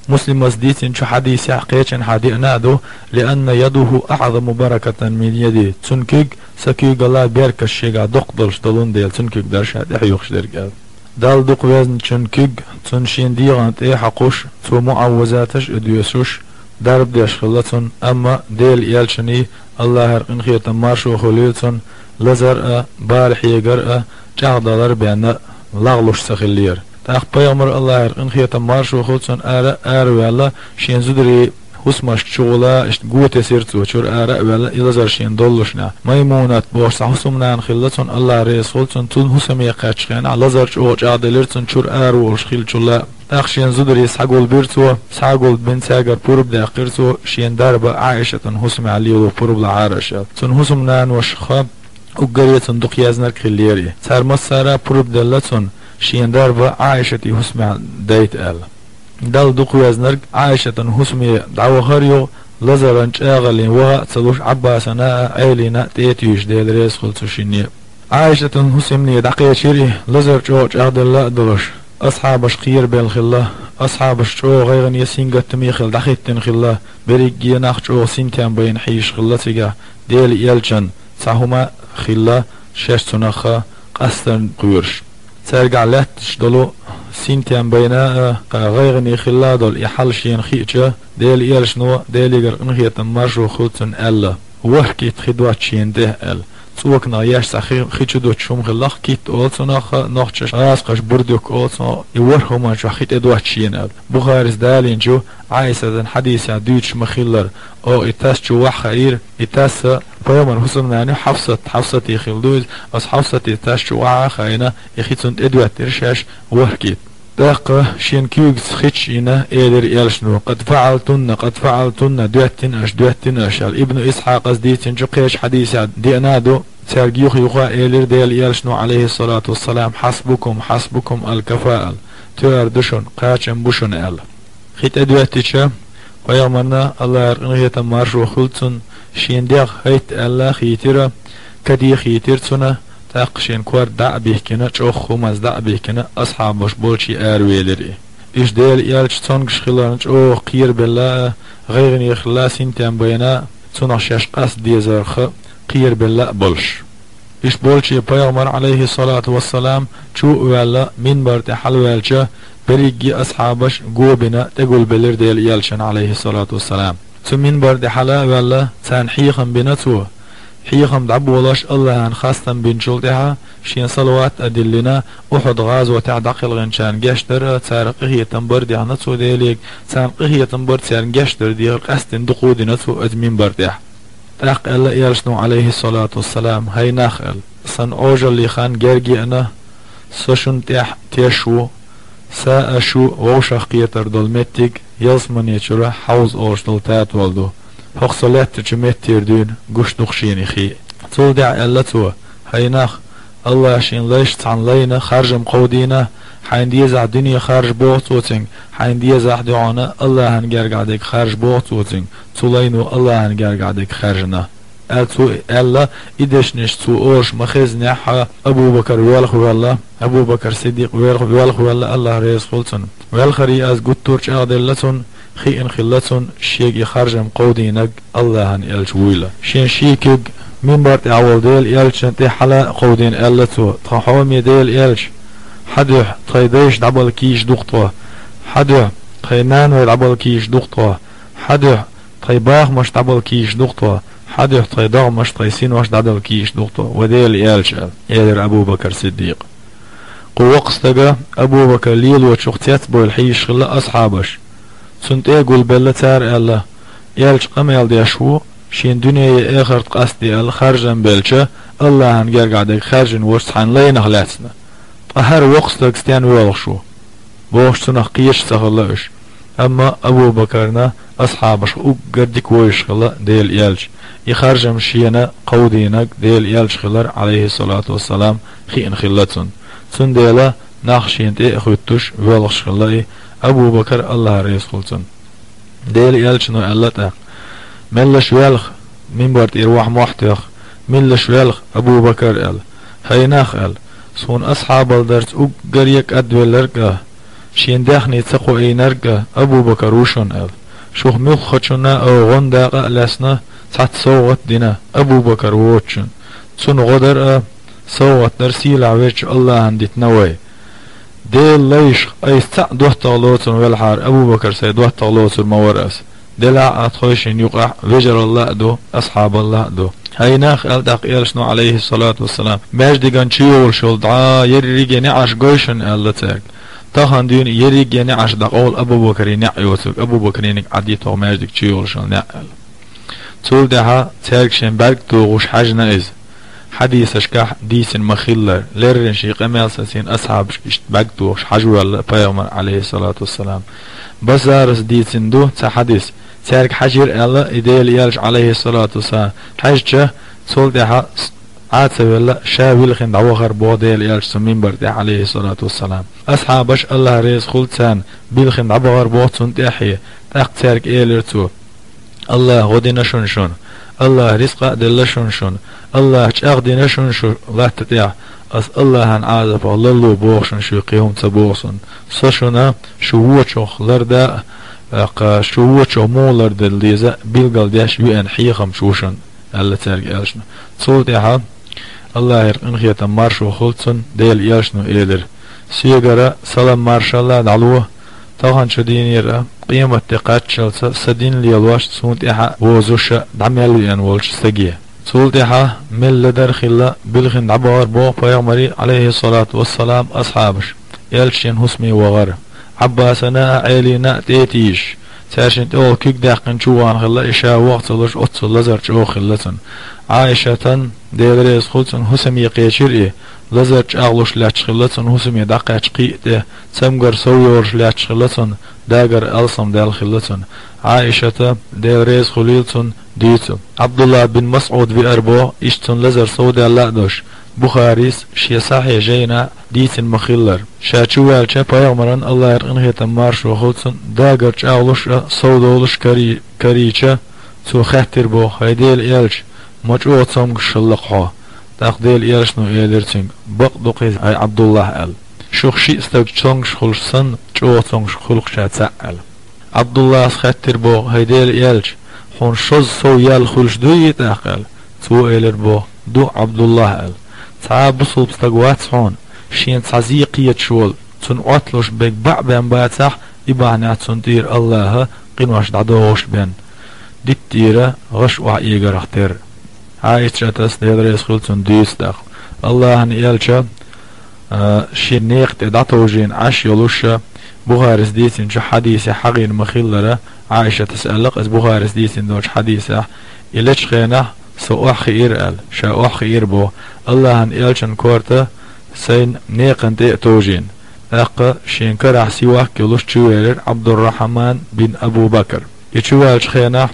Муслимас дийцинчу хьадисехь кхечанхьа деана а ду: «لأن يده أعظم بركة من يدي». Цуьнан куьг сан куьйгалла беркат шегахь доккха долуш долун дела, цуьнан куьг дара ша тӀехьоьхуш дерг аьлла. Далла дукха везначун куьг, цунна шен дегӀан тӀе а хьокхуш, цо муӀаввазаташ а доьшуш, дарба деш хилла цунна, амма Делан элчаний, АллахӀера къинхетам маршо хуьлийла цунна, лазар а, бала хьегар а, чӀагӀдалар а бен, лагӀлуш ца хиллера. ТӀаккха пайхамар, АллахӀера къинхетам маршо хуьлда цунна, ара а араваьлла, шен зударийн хӀусамашка чугӀула, иштта го тесира цо, чуьра ара а ваьлла, и лазар шена доллушехь. Маймунат бохуш цхьа хӀусамнана хилла цунна, АллахӀ реза хуьлда цунна, цунна хӀусаме кхаьччу хенахь, лазар чӀогӀа чӀагӀделира цунна чуьра араволуш хиллачул а. ТӀаккха шен зударий схьагулбира цо, схьагулбина цаьргара пурба даьккхира цо, шена дарба Ӏайшатан хӀусамехь лело пурба лахьара аша аьлла. Цунна хӀусамнаношха уггаре цунна дукха езнарг хиллера и. Цара массара а пурба делла цунна, шена дарба Ӏайшатан хӀусамехь дайта аьлла. Далла дукха везнарг, Ӏайшатан хӀусаме дӀавахар а, юха лазаран чӀагӀаллин ваха а ца луш, Ӏаббасана а, Ӏелина а тӀе а туьйсуш, Дела реза хуьлда цу шинна. Ӏайшатан хӀусамне дӀакхечира и, лазар чӀогӀа чӀагӀделла а долуш. Асхьабаш кхерабелла хилла, асхьабаш чӀогӀа гӀайгӀане, сингаттаме хилла дӀахӀиттина хилла, берриге нах чӀогӀа синтем байна хьийзаш хилла цигахь, Делан элчанна цхьа хӀума хилла, шаьш цунах къастарна кхоьруш. Цаьргахь лаьтташ долу синтем байна а, гӀайгӀане хилла а долу и хьал шена хиъча, Делан элчано, Делегара къинхетам маршо хуьлда цунна, аьлла: «ВорхӀ китт хи доццу шена тӀе», — аьлла. ЦӀоканах еш цхьа хи, хи чу доцуш хӀума хилла-кх, китт олу цунах, нохчаша, гӀазкхаша бурдюк олу цунах, и ворхӀ хӀуманна чохь хи тӀедоццу шена аьлла. Бухарис далийначу Ӏайшатан хьадисехь дуьйцуш ма-хиллара, оха и тас чу вахь хаийра, и тас а пайхамаран хӀусамнана ю Хьафсат, Хьафсате хилла ду иза, аса Хьафсате тас чу вахь а хаийна, и хи цунна тӀедоьттира шаьш ворхӀ китт. ТӀаккха шен куьйгаца хи чу йина, элира элчано: «قد فعلتن، قد فعلتن», доьттина аша, доьттина аша аьлла. Ибн Исхьакъас дийцинчу кхечу хьадисехь деана а ду, цаьрга юха-юха а элира Делан элчано, Ӏалайхиссалату вассалам: «حسبكم، حسبكم الكفاءة», тоьар ду шуна, кхачам бу шуна аьлла. Хи тӀедоьттича, пайхамарна, АллахӀера къинхетам маршо хуьлда цунна, шен дегӀ хӀайтта аьлла хийтира, каде хийтира цунна, тӀаккха шен корта дӀа а бихкина, чӀогӀа хӀуманца дӀа а бихкина, асхьабаш болче аравелира и. Иштта Делан элча цомгуш хиларна чӀогӀа кхерабелла а, гӀайгӀане хилла а, синтем байна а, цунах шаьш къаста дезарх кхерабелла а болуш. Иштта болче пайхамар, Ӏалайхиссалату вассалам, чу а ваьлла, минбар тӀе хьалаваьлча, берриге а асхьабаш го бина тӀегулбелира Делан элчанна, Ӏалайхиссалату вассалам. Цу минбар тӀе хьала а ваьлла, царна хьехам бина цо, Хьехам дӀаболош Аллахьан хастам бинчул тӀаьхьа, шен салават а диллина, Ухьуд гӀазотехь дӀакхелхинчарна гечдар а, царах къинхетам бар а дехна цо Делега, царна къинхетам бар а, царна гечдар дехар къаьстина дукха а дина цо оцу минбар тӀехь. ТӀаккха аьлла Элчано, Ӏалайхиссалату вассалам: «ХӀай нах, — аьлла, — сан Ӏожаллин хан герга еана, со шуна тӀехь теш ву, са а шу вовшах кхетар долу меттиг ялсамане чуьра хьовз олуш долу татол ду. ХӀокху со лаьттачу меттера дуьйна гуш ду-кх шена и хи». Цул тӀаьхьа аьлла цо: «ХӀай нах, Аллаха шен лайшца цхьаьна лайна харжам кховдийна, хьайна дезахь дуьне харжа боху цо цуьнга, хьайна дезахь дуьхьал Аллахьан гергахь дерг харжа боху цо цуьнга, цу лайно Аллахьан гергахь дерг хаьржина», — аьлла цо, аьлла, и дешнаш цо олуш ма-хеззинехь, Абу-Бакар воьлхавоьлла, Абу-Бакар Сиддикъ воьлха-, воьлхавоьлла, Аллах реза хуьлу цунна. Велхаре аз гуттар а чӀагӀделла цунна, хиъна хилла цунна, шега и харжам кховдийнарг Аллахьан элча вуйла. Шен ши куьг минбар тӀехь волу Делан элчанна тӀе хьала а кховдийна аьлла цо: «Тхан хьоме Делан элча, хьан дуьхьа тхайн дайша дӀабала кийча ду-кх тхо, хьан дуьхьа тхайн наной дӀабала кийча ду-кх тхо, хьан дуьхьа тхайн бахамаш дӀабала кийча ду-кх тхо, хьан дуьхьа тхайн догӀмаш, тхайн синош дӀадала кийча ду-кх тхо, ва Делан элча», — аьлла, элира Абу-Бакар Сиддикъа. Кху воккха стага Абу-Бакар лелочух цецбевлла хьийзаш хилла асхьабаш. Цунна тӀе а гулбелла, цара аьлла: «Элча къамел деш ву, шен дуьне а, эхарт а къастаде аьлла харжам белча, Аллахьан гергахь дерг хаьржина волчу цхьана лайнах лаьцна. Ткъа хӀара воккха стаг стенна воьлхуш ву?» — бохуш, цунах кхеташ ца хилла уьш. Амма Абу-Бакарна асхьабашха уггар дика вевзаш хилла Делан элча. И харжам шена кховдийнарг Делан элча хилар, Ӏалайхиссалату вассалам, хиъна хилла цунна. Цундела нах шена тӀе а хуьттуш, воьлхуш хилла и Абу-Бакар, Аллах реза хуьлу цунна. Делан элчано аьлла тӀаккха: «Меллаш велха, минбар тӀера вахь мохь тоьхна, меллаш велха, Абу-Бакар», — аьлла. «ХӀай нах, — аьлла, — суна асхьабалла дарца уггаре а кӀадвелларг а, шен даьхни ца кхоийнарг а Абу-Бакар ву шуна», — аьлла. «Шух муьлххачунна а гӀо-дакъа а лаьцна, цхьацца совгӀат а дина Абу-Бакар воцучунна. Цунна гӀо дар а, совгӀат дар а сийлахь Везачу Аллахьана дитина вай. Делан лайшах айса цхьаъ доттагӀа лоцурна велахьара, Абу-Бакар сайн доттагӀа лоцур ма вара ас. Делахь а тхойшинна юкъахь вежаралла а ду, асхьабалла а ду. ХӀай нах, — аьлла тӀаккха элчано, Ӏалайхиссалату вассалам, — маьждиган чу йолуш йолу дӀа ерриге неӀарш гой шуна», — аьлла цаьрга. Тахана дуьйна ерриге неӀарш дӀакъовла Абу-Бакаран неӀ йоцург, Абу-Бакарниг ӀадитогӀу маьждиг чу йолуш йолу неӀ аьлла. Цул тӀаьхьа цаьрга шен бӀаьрг тухуш хьаьжна иза. Хьадисашкахь дийцина ма-хиллара, леррина шен къамел сацийна асхьабашка иштта бӀаьрг тухуш хьажа воьлла пайхамар, Ӏалайхиссалату вассалам. Баззарас дийцина ду цхьа хьадис. Цаьрга хьаьжира аьлла и Делан элча, Ӏалайхиссалату вассалам. Хьаьжча, цул тӀаьхьа с-, Ӏа ца велла, ша вилхина дӀавахара боху Делан элча цу минбар тӀехь, Ӏалайхиссалату вассалам. Асхьабаш, Аллах реза хуьлу царна, билхина дӀабахара боху цунна тӀаьхье, тӀаккха цаьрга элира цо: «Аллаха гӀо дина шуна шуна, Аллаха рицкъа а делла шуна шуна, Аллаха чӀагӀдина шуна шу латта тӀехь, ас Аллахьан Ӏазапах ларло боху шуна шуьга кхин хӀума ца боху суна. Со шуна шу вочух ларда а, кха, шу вочух муха лардан деза а билгалдеш веана хьехамча ву шуна», — аьлла цаьрга элчано. Цул тӀаьхьа, Аллахьера къинхетам маршо хуьлу цунна, Делан элчано элира: «Соьгара салам маршалла дӀало, таханчу дийнера, къемат де кхаччалца сан дин лелош, суна тӀаьхьа возуша дӀа мел веана волчу стаге». Цул тӀаьхьа мел ледар хилла, билхина дӀабахара боху пайхамаре, Ӏалайхиссалату вассалам, асхьабаш. Элча шен хӀусаме вахара. Ӏаббасана а, Ӏелина а тӀе а тийжаш, цаьршинна тӀехула куьг даьккхина чу вахана хилла и, ша ваха ца луш, оццул лазар чӀогӀа хилла цунна. Ӏайшатан, Дела реза хуьлу цунна, хӀусаме кхечира и, лазар чӀагӀлуш лаьтташ хилла цунна хӀусаме дӀакхаьчча кхин а тӀе, цамгар сов йолуш лаьтташ хилла цунна, дагар алсамдаьлла хилла цунна. Ӏайшата, Дела реза хуьлийла цунна, дуьйцу. Ӏабдуллах бин МасӀуд веара боху, иштта цунна лазар совдаьлла а долуш, Бухарис шен Сахьихь жайна дийцина ма-хиллара. Ша чуваьлча, пайхамаран, Аллахьера къинхетам маршо хуьлу цунна, дагар чӀагӀлуш а, сов долуш карий-, карийча, цо хаьттира боху: «ХӀай Делан элча, ма чӀогӀа цомгуш хилла-кх хьо?» ТӀаккха Делан элчано элира цуьнга: «Бакъ ду-кх иза, хӀай Ӏабдуллах, — аьлла. — Шух шиъ стаг цомгуш хуьлуш санна, чӀогӀа цомгуш хуьлу-кх ша цхьаъ», — аьлла. Ӏабдуллас хаьттира боху: «ХӀай Делан элча, хьуна шозза сов яьлла хуьлуш дуй и тӀаккха?» — аьлла. Цо элира боху: «Ду, Ӏабдуллах, — аьлла. — Цхьа а бусулба стаг вац хьуна, шена цхьа зе кхеташ волу, цунна Ӏотталуш берг баъ бен бацахь, и бахьанехь цунна тӀера Аллаха къинош дӀадохуш бен, диттера гӀаш охьаэгарх терра». Ӏайшатас, Дела реза хуьлда цунна, дуьйцу тӀаккха. АллахӀан элча, а, шен некъа тӀе дӀатовжийна Ӏаш йолуш, Бухарис дийцинчу хьадисе хьахийна ма-хиллара, Ӏайшатас аьлла-кх иза Бухарис дийцина долчу хьадисехь: «И лечу хенахь со охьахиира», — аьлла, ша охьахиира боху, «АллахӀан элчан корта сайн некъан тӀе а товжийна». ТӀаккха шен карахь сивак йолуш чувелира Ӏабдуррахьман бин Абу Бакр. И чуваьллачу хенахь,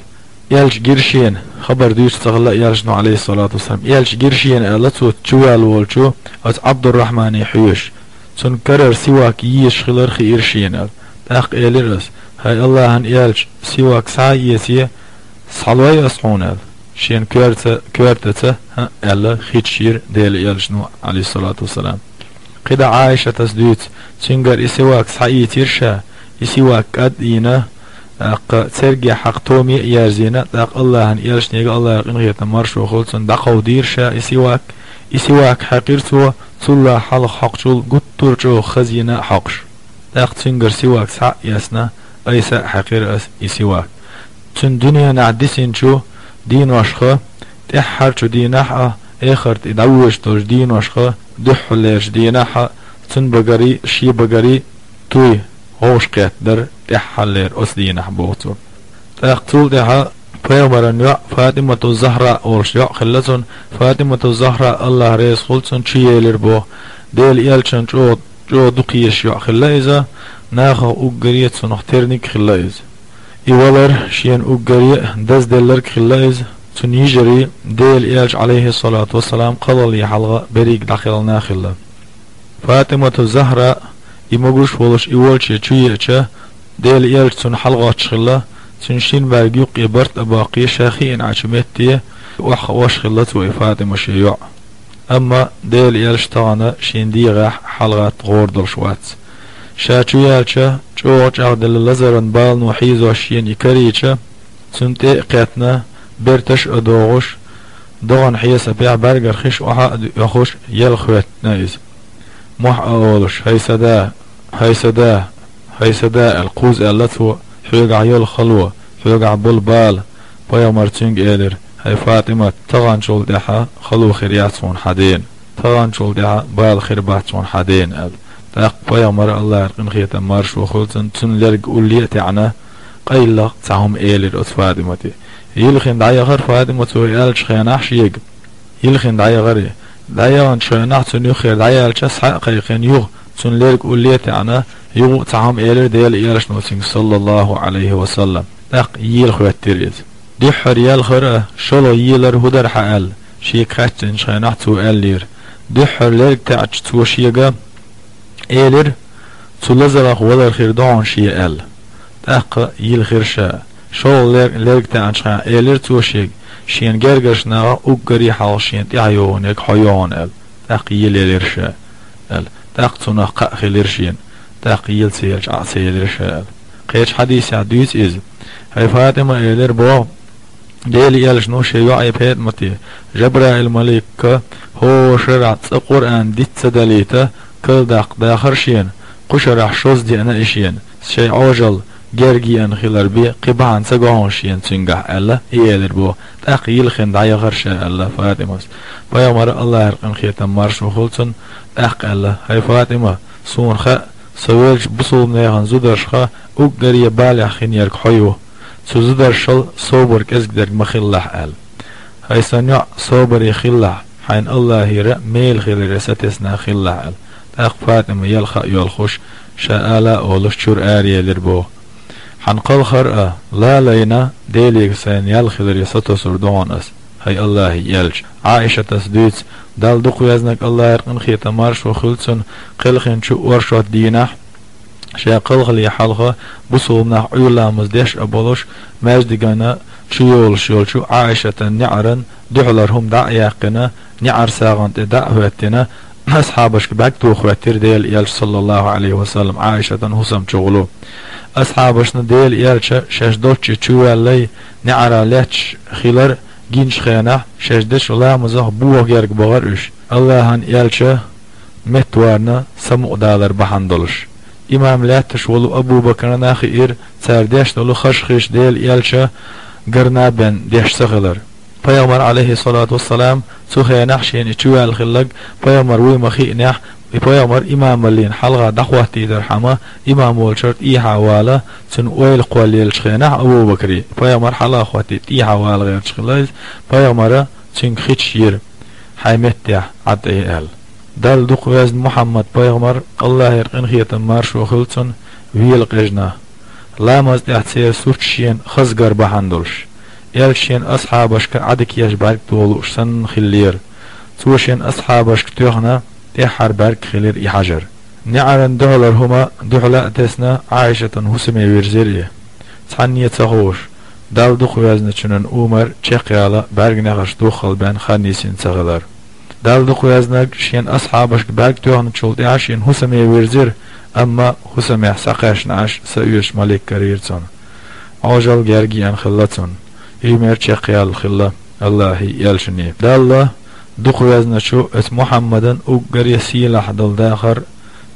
элча гира шена, хабар дуьйцуш ца хилла элчано, Ӏалайхиссалату вассалам. Элча гира шена аьлла цо чуваьлла волчу оцу Ӏабдуррахьмане хьоьжуш. Цуьнан карара сивак езаш хилар хиира шена аьлла. ТӀаккха элира аса: «ХӀай АллахӀан элча, сивак схьа а эций, схьалой аса хьуна?» — аьлла. Шена коьрца-, коьртаца «хӀаъ» аьлла, хиташ йира Делан элчано, Ӏалайхиссалату вассалам. КхидӀа Ӏайшатас дуьйцу, цуьнгара и сивак схьаийцира ша, и сивак кӀад а йина, тӀаккха церге хьакха томе а ерзийна, тӀаккха АллахӀан элчанега, АллахӀера къинхетам, маршо хуьлда цунна, дӀакховдийра ша и сивак. И сивак хьаькхира цо, цул а хьалха хьокхучул гуттар а чӀогӀа хаза йина а хьокхуш. ТӀаккха цуьнгара сивак схьа а эцна, айса а хьаькхира аса и сивак. Цуьнан дуьненахь дисинчу дийношха, тӀаьххьарчу дийнахь а, эхарта и дӀавоьдуш долчу дийношха, дуьххьарлерчу дийнахь а, цуьнан багарий, шен багарий туй, вовшахкхетта дара тӀаьххьарлера оцу дийнахь, боху цо. ТӀаккха цул тӀаьхьа пайхамаран йоӀ, ФатӀимату Захра олуш йоӀ хилла цуьнан. ФатӀимату Захра, АллахӀ реза хуьлда цунна, чуелира боху. Делан элчанна чӀогӀа, чӀогӀа дукха езаш йоӀ хилла иза, нахах уггаре а цунах терниг а хилла иза. И валар шена уггаре а дазделларг хилла иза, цуьнан йижарий Делан элча, Ӏалайхиссалату вассалам, кхалхале хьалха берриг дӀакхелхина а хилла. ФатӀимату Захра, и могуш а волуш, и волче чуеача, Делан элча цунна хьалагӀоттуш хилла, цуьнан шина бӀаьрга юккъе барт а боккхий, ша хиъна Ӏачу метте охьахууш хилла цо и ФатӀима шен йоӀ. Амма Делан элча тахана шен дегӀехь хьалагӀатта гӀора долуш вац. Ша чуяьлча, чӀогӀа чӀагӀделла лазаран балано хьийзош шена и карийча, цунна тӀе а кхетна, берташ а догӀуш, догӀан хьесапехь бӀаьргара хиш охьа а оьхуш, елха хӀоьттина иза. Мохь а олуш: «ХӀай сан да, хӀай сан да, хӀай сан да», — аьлла, кхузза аьлла цо: «Хьоьгахь йолу хало, хьоьгахь болу бала». Пайхамара цуьнга элира: «ХӀай ФатӀимат, таханчул тӀаьхьа хало хир яц хьуна хьан дена, таханчул тӀаьхьа бала хир бац хьуна хьан дена», — аьлла. ТӀаккха пайхамара, АллахӀера къинхетам, маршо хуьлда цунна, цуьнан лерг улле а таьӀна, къайлаха цхьа хӀума элира оцу ФатӀимате. Йилхина дӀаяхара ФатӀима цо и аьллачу хенахь шега. Йилхина дӀаяхара и. ДӀаяханчу хенахь цунна юххера дӀаяьлча, схьа а кхайкхина юха, цуьнан лерг улле а таьӀна, юха а цхьа хӀума элира Делан элчано цуьнга, саллаллаху Ӏалайхи ва саллам. ТӀаккха елха хӀоьттира иза. Дуьххьара елхар а, шолгӀа елар хӀун дара хьан аьлла, шега хаьттинчу хенахь цо аьллера. Дуьххьара лерг таьӀча цо шега элира: «Цу лазарах валар хир ду хьуна шен», — аьлла. ТӀаккха йилхира ша. ШолгӀа лер-, лерг таьӀначу хенахь элира цо шега: «Шена гергарчу нахах уггаре а хьалха шена тӀаьхьа йогӀун ерг хьо ю хьуна», — аьлла. ТӀаккха йилаелира ша, аьлла. ТӀаккха цунах кхаъ хилира шена. ТӀаккха йила ца елча, Ӏа а ца елира ша, аьлла. Кхечу хьадисехь дуьйцу иза: «ХӀай ФатӀима, — элира боху Делан элчано шен йоӀе ПетӀамате, — Жабраил-маликка хӀора шарахь цкъа Къуръан диц ца далийта, калдаккха дахара шена, кху шарахь шозза деана и шена, шайн Ӏожалла герга еана хилар бен кхин бахьана ца го хьуна шена цуьнгахь», — аьлла, и элира боху. ТӀаккха йилхина дӀаяхара ша, аьлла ФатӀимас. Пайхамара, АллахӀера къинхетам, маршо хуьлда цунна, тӀаккха аьлла: «ХӀай ФатӀима, суна хаьа, со веллачу бусулбанехан зударшха уггаре балехь хин ерг хьо ю. Цу зударшал собар кӀезиг дерг ма хилалахь», — аьлла. «ХӀай сан йоӀ, собаре хилалахь, хьайна АллахӀера мела хиларе сатесна хилалахь», — аьлла. ТӀаккха ФатӀима елха а йоьлхуш, ша ала а олуш, чуьра араелира боху. Хьан кхалхар а ла а лайна, Деле сайн ял хиларе сатосур ду хьуна ас, хӀай АллахӀан элча. Ӏаишатас дуьйцу, Далла дукха везнарг, АллахӀера къинхетам, маршо хуьлда цунна, кхелхинчу оршот дийнахь, ша кхалхале хьалха бусулба нах Ӏуьйра ламаз деш а болуш, маьждигана чу йолуш йолчу Ӏаишатан неӀаран дуьхьалара хӀума дӀа а яьккхина, неӀар сагӀина тӀе дӀа а хӀоьттина, асхьабашка бӀаьрг тоха хӀоьттира Делан элча, саллаллаху Ӏалайхи ва саллам, Ӏаишатан хӀусам чу гӀуло. Асхьабашна Делан элча шаьш долчче чу ваьллай, неӀара лаьтташ хилар гиначу хенахь, шаьш дечу ламазах боху герга бахара уьш, АллахӀан элча меттаварна самукъадалар бахьана долуш. Имам лаьтташ волу Абу-Бакарна а хиира цара деш долу хаза хиш Делан элча гарна бен деш ца хилар. Пайхамар, Ӏалайхи салату вассалам, цу хенахь шена и чу ваьлла хилларг пайхамар вуй ма хиънехь, и пайхамар имамаллина хьалха дӀахӀоттийдархьама, имам волчуьра тӀехьа вала, цуьнан ойла кхоллаеллачу хенахь Абу-Бакри, пайхамар хьалха хӀоттий тӀехьа вала гӀерташ хилла иза, пайхамара цуьнга хи чу йира: «Хьайн меттехь Ӏад Ӏе», – аьлла. Далла дукха везна Мухьаммад-пайхамар, Аллахьера къинхетам маршо хуьлу цунна, вела къежна. Ламаз тӀехь церан сурт шена хаза гар бахьана долуш, аьлча шен асхьабашка Ӏадика еш бӀаьрг тоха лууш санна хиллера. Цо шен асхьабашка тоьхна тӀаьххьара бӀаьрг хилира и хьажар. НеӀаран дуьхьалара хӀума дуьхьал а тесна, Ӏайшатан хӀусаме вирзира и. Цхьанне а ца хууш, Далла дукха везначунан умар чекхъяла бӀаьрганегӀарш духхал бен хан йисина ца хилар. Далла дукха везнарг шен асхьабашка бӀаьрг тоьхначул тӀаьхьа шен хӀусаме вирзира, амма хӀусамехь схьакхаьчна Ӏаш са оьцуш малик карийра цунна. Ӏожалла герга еана хилла цунна. Уьймер чекхъяьлла хилла Аллахьий, элчаний. Далла дукха везначу оцу Мухьаммадан уггаре сийлахь долу дахар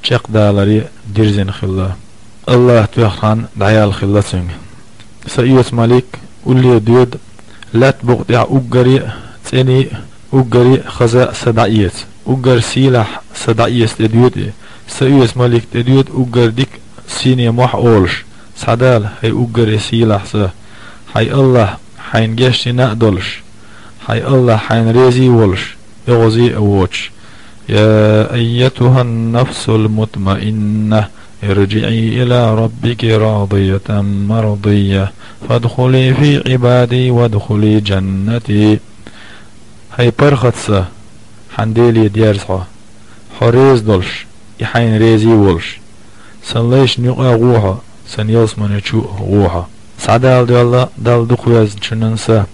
чекхдаларе дирзина хилла. Аллахь тоьхна дӀаяьлла хилла цуьнга. Са оьцу малик, улле доьду, лаьтта букъа тӀехь уггаре а цӀений а, уггаре а хаза а са дӀаэца, уггар сийлахь са дӀаэца тӀедоьду и. Са оьцу малик тӀедоьду уггар дика сийне мохь олуш: «Схьадала, хӀай уггаре сийлахь са, хьайн Аллахь хьайна гечдина а долуш, хьайн Аллахь хьайна резий а волуш, оьгӀазий а воцуш: يا أيتها النفس المطمئنة، ارجعي إلى ربك راضية مرضية، فادخلي في عبادي وادخلي جنتي». ХӀай паргӀат са, хьан Деле дерза хьо. Хьо реза долуш, и хьайна резий а волуш. Сан лайшна юкъа гӀо хьо, сан ялсамане чу а гӀо хьо. Схьадала доьлла Далла дукха везначунан са.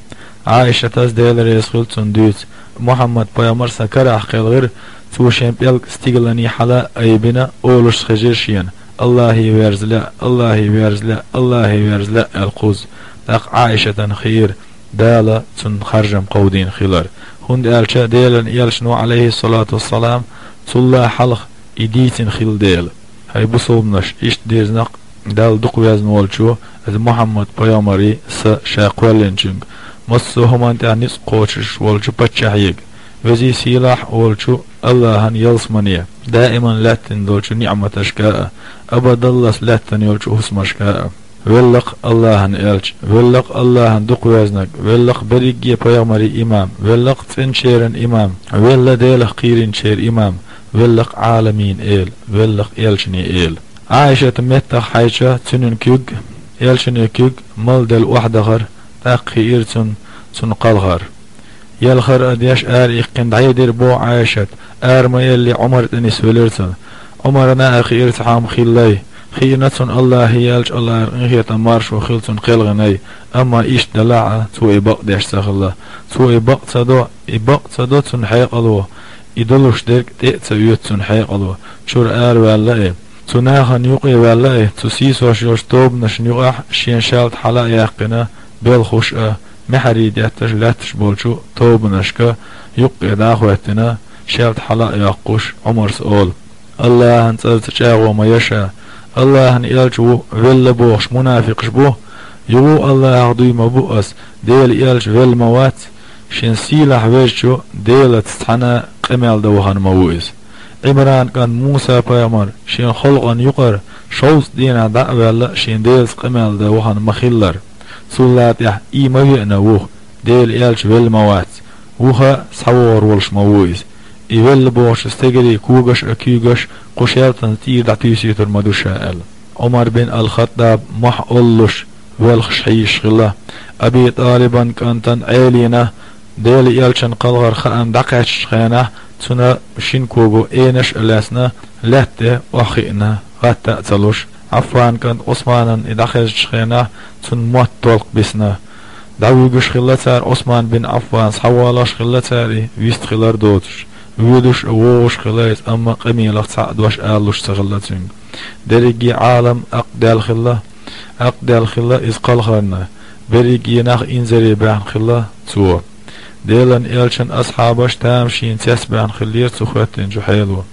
Ӏайшатас, Дела реза хуьлу цунна, дуьйцу: Мухьаммад-пайхамар сан карахь кхелхира, цо шен пӀелг стигалан хьала а айбина, олуш хезира шена: «Аллахье верза лаьа, Аллахье верза лаьа, Аллахье верза лаьа», – аьлла кхузза. ТӀаккха Ӏайшатана хиира Дала цунна харжам кховдийна хилар, хӀунда аьлча Делан элчано, Ӏалайхи салату вассалам, цулла хьалха и дийцина хилла дела. ХӀай бусулбанаш, иштта дирзина-кх Далла дукха везна волчо, иза Мухьаммад-пайхамарий са ша кхоьллинчуьнга, массо а хӀуманна тӀехь ницкъ кхочуш волчу паччахьега, везий-сийлахь волчу Аллахьан ялсамане, даиман лаьттина долчу ниӀматашка а, абадаллас лаьттина йолчу хӀусамашка а. Велла-кх Аллахьан элча, велла-кх Аллахьан дукха везнарг, велла-кх берриге а пайхамарийн имам, велла-кх цӀеначеран имам, велла Делах кхийринчеран имам, велла-кх Ӏаламийн эла, велла-кх элчанийн эла. Ӏайшата меттах хьаьжча, цуьнан куьг, элчанан куьг, мала делла охьадахара, тӀаккха хиира цунна цунна кхалхар. Елхар а деш, ара иккхина дӀайдира боху Ӏайшат, ара ма-елли Ӏумар тӀе нисвелира цунна. Ӏумарна а хиира цхьа хӀума хиллай. Хиъна цунна Аллахье яьллачу Аллахьера къинхетам маршо хуьлу цунна кхелхинай, амма иштта делахь а, цо и бакъдеш ца хилла. Цо и бакъ ца до, и бакъ ца до цунна хьекъало, и долуш дерг тӀе а ца оьцу цунна хьекъало, чуьра араваьлла и. Цу нахана юкъе ваьлла и, цу сийсош йолчу тобанашна юкъахь шен шаьлта хьала а яьккхина, белхаш а, маьхьарий детташ лаьтташ болчу тобанашка юккъе дӀа а хӀоьттина, шаьлта хьала а йоккхуш, Ӏумарс олу: «Аллахьан цӀарца чӀагӀо ма йо ша, Аллахьан элча ву велла бохуш мунафикъаш бу, юха Аллахьах дуй ма бу ас, Делан элча велла ма вац, шен сийлахь везачу Делаца цхьаьна къамел дан вахана ма ву иза». Ӏимран кӀант Муса-пайхамар шен халкъана юкъара шовзткъа дийнахь дӀа а ваьлла, шен Делаца къамел дан вахана ма хиллара. Цул а тӀаьхьа и ма веана вуха, Делан элча велла ма вац, вуха схьавогӀур волуш ма ву иза. И велла бохучу стегарийн когаш а куьйгаш кху шаьлтанца тӀера дӀатуьйсуьйтур ма ду ша аьлла. Ӏумар бин ал-Хаттаб мохь оллуш, воьлхуш хьийзаш хилла. Аби ТӀалибан кӀантана Ӏелина, Делан элчан кхалхар хаам дӀакхаьччачу хенахь, цуьнан шина кого энаш а лаьцна, лаьтта тӀе охьахиъна, гӀатта а ца луш, Ӏаффан кӀант Ӏусманан и дӀахезачу хенахь, цуьнан мотт толкх бисна. ДӀавуьгуш хилла цара, Ӏусман бин Ӏаффан схьавалош хилла цара и, вист хилар доцуш. Воьдуш а, вогӀуш а хилла иза, амма къамелах цхьаъ дош алалуш ца хилла цуьнга. Дерриге а Ӏалам акъ даьлла хилла, акъ даьлла хилла иза кхалхарна, берриге а нах инзаре баьхна хилла цо. Делан элчан асхьабаш тамашийна цецбаьхна хиллера цу хӀоьттинчу хьело.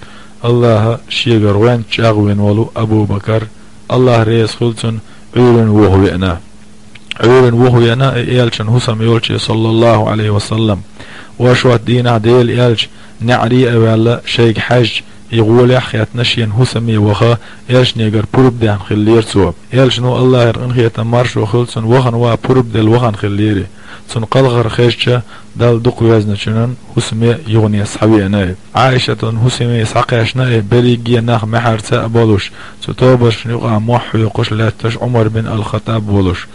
Аллахьа шегара гӀоьнца чӀагӀвина волу Абу-Бакар, Аллахь реза хуьлу цунна, Ӏуьйранна вуха веана. Ӏуьйранна вухавеана и элчан хӀусам йолче, саллаллахӀу Ӏалайхи ва саллам. Оршот дийнахь Делан элча, неӀаре а ваьлла, шайга хьаьжча, и гӀолехь а хеттина, шена хӀусаме ваха, элчанегара пурба даьхна хиллера цо. Элчано, АллахӀера къинхетам маршо хуьлда цунна, вахана ван пурба делла вахана хиллера. Цунна кхалхар хезча, Далла дукхавоьзначунна хӀусаме юхане схьавеана и. Ӏаишатан хӀусаме схьакхаьчна и, берриге нах маьхьарца а болуш, цу тобанашна юкъахь мохь хьоькхуш лаьтташ Ӏумар бин ал-ХаттӀаб волуш,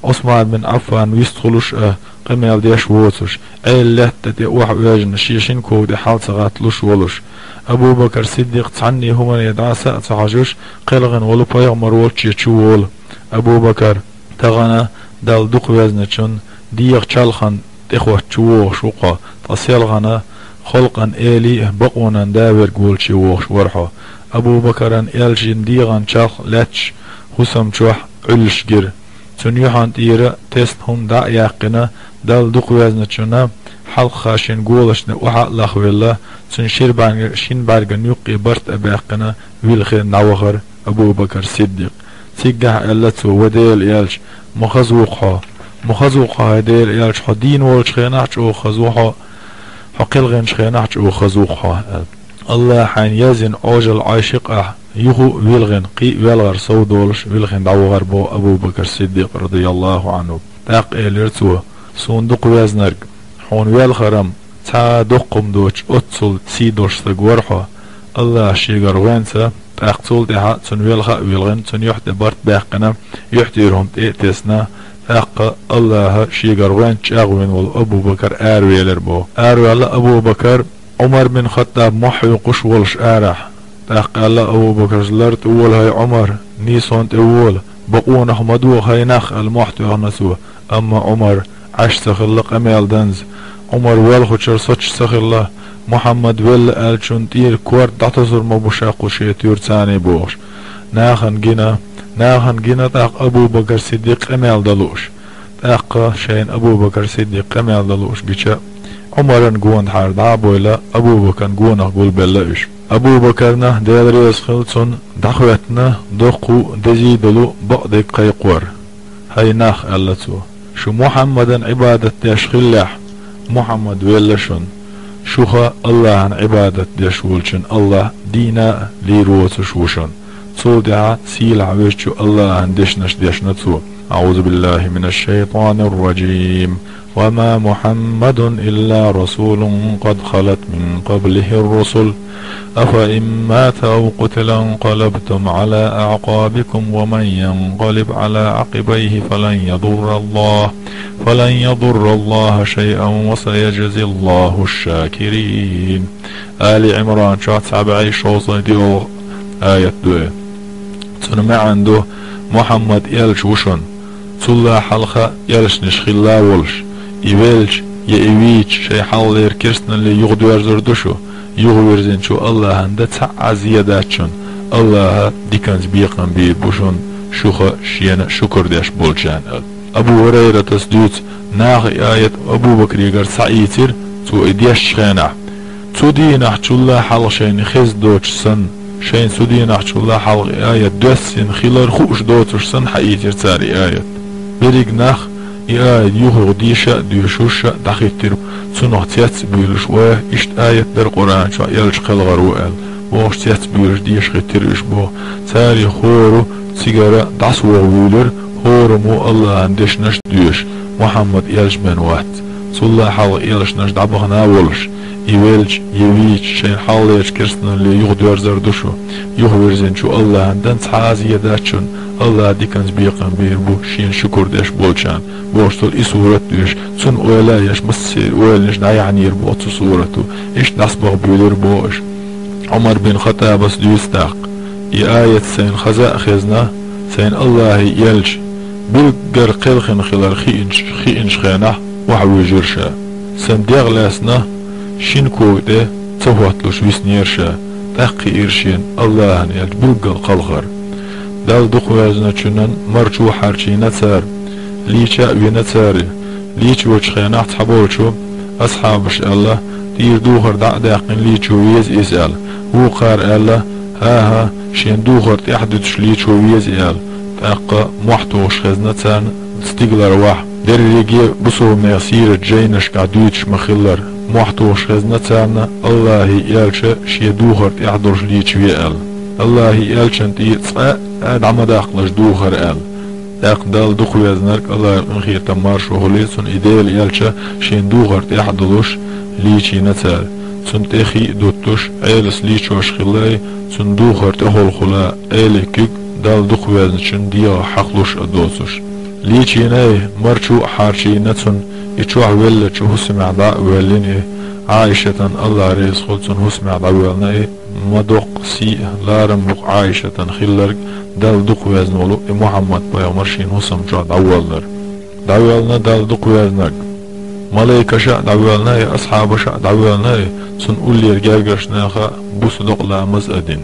Ӏусман бин Ӏаффан вистхулуш а, къамел деш воцуш, Ӏела лаьтта тӀе охьаоьжна, шен шин кога тӀе хьал ца гӀатталуш волуш, Абу Бакр Сиддикъ цхьанне хӀумане дӀа а, са а ца хьожуш, кхелхина волу пайхамар волче чу волу. Абу Бакр, тахана Далла дукхавоьзначун дегӀан чалхана тӀехӀотта чу вогӀуш ву хьо, ткъа селхана халкъан элий а, бакъонан да верг волче вогӀуш вара хьо. Абу Бакаран элчан дегӀан чалх лаьтташ хӀусам чохь Ӏуьллуш гира. Цуьнан юьхьан тӀера тесна хӀума дӀа а яьккхина, Далла дукхавоьзначунна хьалха шен голашна охьа а лахвелла, цуьнан шира бӀаьрга-, шина бӀаьрган юккъе барт а баьккхина, вилхина дӀавахара Абу Бакр Сиддикъ. Циггахь аьлла цо: «Ва Делан элча, ма хаза ву-кх хьо, ма хаза ву-кх хьо, хӀай Делан элча, хьо дийна волчу хенахь а чӀогӀа хаза ву хьо, хьо кхелхинчу хенахь а чӀогӀа хаза ву-кх хьо», — аьлла. «АллахӀа хьайна яздина Ӏожалла Ӏаш ю-кх ахь, юха а вилхина, кхин а велхар сов долуш, вилхина дӀавахар», — боху Абу Бакр Сиддикъ, радияллаху Ӏанху. ТӀаккха элира цо: «Суна дукхавезнарг, хьуна велхарна цхьа а доккха хӀума доцуш, оццул сий долуш стаг вара хьо. АллахӀа шегара гӀоьнца, тӀаккха цул тӀаьхьа цуьнан велха а вилхина, цуьнан юьхь тӀе барт баьккхина, юьхь тӀера хӀума тӀе а тесна, тӀаккха АллахӀа шегара гӀоьнца чӀагӀвина волу Абу Бакр аравелира», — боху. Араваьлла Абу Бакр, Ӏумар бин ХаттӀаб мохь хьоькхуш волуш арахь. ТӀаккха аьлла Абу Бакрас: «Лар тӀе вола, хӀай Ӏумар, нийсонна тӀе вола, бакъонах ма доха, хӀай нах», — аьлла, мохь тоьхна цо. Амма Ӏумар Ӏаш ца хилла къамел данза. Ӏумар велхачуьра соцуш ца хилла, Мухьаммад велла аьллачунна тӀера корта дӀатосур ма бу ша кху шен туьрцане бохуш. Нахана гина, нахана гина тӀаккха Абу Бакр Сиддикъ къамел дан лууш. ТӀаккха шайна Абу Бакр Сиддикъ къамел дан лууш гича, Ӏумаран гонахьара дӀа а бевлла, Абу Бакран гонах гулбелла уьш. Абу Бакарна, Дела реза хила цунна, дӀахӀоьттина доккха а, дезий долу бакъдерг кхайкхор. «ХӀай нах, — аьлла цо, — шу Мухьаммадан Ӏибадат деш хиллехь, Мухьаммад велла шуна. Шуха АллахӀан Ӏибадат деш волчун АллахӀ дийна а лийр воцуш ву шуна». Цул тӀаьхьа сийлахь везачу АллахӀан дешнаш дешна цо. أعوذ بالله من الشيطان الرجيم. وما محمد إلا رسول قد خلت من قبله الرسل. أفإن مات أو قتل انقلبتم على أعقابكم ومن ينقلب على عقبيه فلن يضر الله، فلن يضر الله شيئا وسيجزي الله الشاكرين. Али Ӏимран чохь цхьа бӀе шовзткъе диъалгӀа аят ду и. Цуьнан маьӀна ду: Мухьаммад элча ву шуна. Цулла хьалха элчанаш хилла а волуш, и велча я и вийча шайн хьалхалера керстаналле юхадоьрзур ду шу, юхавирзинчу АллахӀан дан цхьа а зе дац шуна, АллахӀа диканца бекхам бийр бу шуна, шуха шена шукур деш болчарна, аьлла. Абу ХӀурайратас дуьйцу, наха и аят Абу Бакрегара схьаийцира, цо и дешчу хенахь. Цу дийнахьчулла хьалха шайна хезна доцуш санна, шайна цу дийнахьчулла хьалха и аят доьссина хилар хууш доцуш санна, хьаийцира цара и аят. Берриг нах и аят юха-юха деша а, доьшуш а дӀахӀиттира, цунах цец а буьйлуш: «Ва, иштта аят дара Къуръан чохь, элча кхелхар ву», — аьлла. Вовшах цец а буьйлуш, деша хӀиттира уьш боху. Царах хӀора цигара дӀасавогӀу вуьйлира, хӀораммо АллахӀан дешнаш а доьшуш, Мухьаммад элча бен вац. Цулла хьалха элчанаш дӀабахана а волуш, и велча я вийча шайна хьалхалерчу керстаналле юхадоьрзур ду шу, юхавирзинчу АллахӀан дан цхьа а зе дац шуна, АллахӀа диканца бекхам бийр бу шена шукур деш болчарна, бохуш долу и сурат а доьшуш, цунна ойла а еш, массеран ойланаш дӀаяьхьнера боху цу сурато. Иштта дӀасабаха буьйлира боху уьш. Ӏумар бин ХаттӀабас дуьйцу тӀаккха: «И аят сайна хаза а хезна, сайна АллахӀан элча билггал кхелхина хилар хиъначу, хиъначу хенахь охьавуьйжира ша. Сан дегӀ лаьцна, шина кога тӀе ца хӀотталуш виснера ша, тӀаккха хиира шена АллахӀан элча билггал кхалхар». Далла дукхавоьзначунна марчо хьарчийна цара, лийча а вина цара. Лийчочу хенахь цхьаболчу асхьабаша аьлла: «Тхьовра духар дӀа а даьккхина лийчо веза иза», — аьлла. Вукхара аьлла: «ХӀан-хӀа, шен духар тӀаьхьа дуьтуш лийчо веза», — аьлла. ТӀаккха мохь тухуш хезна царна стигалара вахь. Дерриге бусалба нехан сийрачу жайнашкахь дуьйцуш ма-хиллара, мохь тухуш хезна царна, АллахӀан элча шен духар тӀехь долуш лийчаве аьлла. АллахӀан элчанна тӀера цкъа а дӀа ма даккхалаш духар аьлла. ТӀаккха Далла дукхавезнарг, АллахӀера къинхетам маршо хуьлийла цунна, и Делан элча шен духар тӀехь а долуш лийчийна цара. Цунна тӀе хи а дуттуш, Ӏелас лийчош хилла и, цунна духар тӀехула хуьлу Ӏелин куьг Далла дукхавезначун дегӀах хьакхалуш а доцуш. Лийчийна и, марчу а хьарчийна цунна, и чохь веллачу хӀусамехь дӀа а воьллина и, Ӏайшатан, АллахӀ реза хуьлда цунна, хӀусамехь дӀавоьллина и, ма доккха сий а, ларам бу-кх Ӏайшатан хилларг, Далла дукхавезна волу и Мухьаммад-пайхамар шен хӀусам чохь дӀаволлар. ДӀавоьллина Далла дукхавезнарг. Малайкаша а дӀавоьллина и, асхьабаша а дӀавоьллина и, цунна уллера гергарчу наха буса докъа ламаз а дина.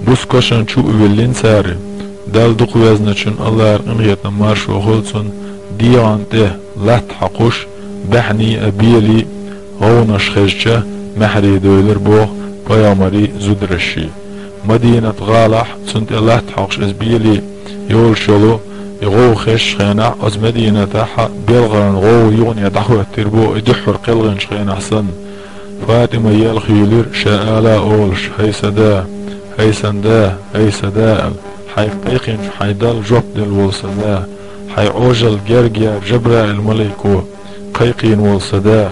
Буса кошан чу а виллина цара, Далла дукхавезначун, АллахӀера къинхетам маршо хуьлда цунна, дегӀан тӀе латта хьокхуш, баьхьний а, белий а, гӀовгӀанаш хезча, маьхьарий девлира боху пайхамарий зударшший. Мадинат-гӀалахь цунна тӀе латта хьокхуш иза белий йолуш йолу и гӀовгӀа хезчу хенахь, оцу Мадинатахь белхаран гӀовгӀа юхане дӀахӀоьттира боху и дуьххьара кхелхинчу хенахь санна. ФатӀима елха юьйлира, ша ала а олуш: «ХӀай сан да, хӀай сан да, хӀай сан да», – аьлла. «Хьайн кхайкхинчу хьайн Далла жоп делла волу сан да, хьайн Ӏожалла герга яра Жабраил-малайко кхайкхийна волу сан да,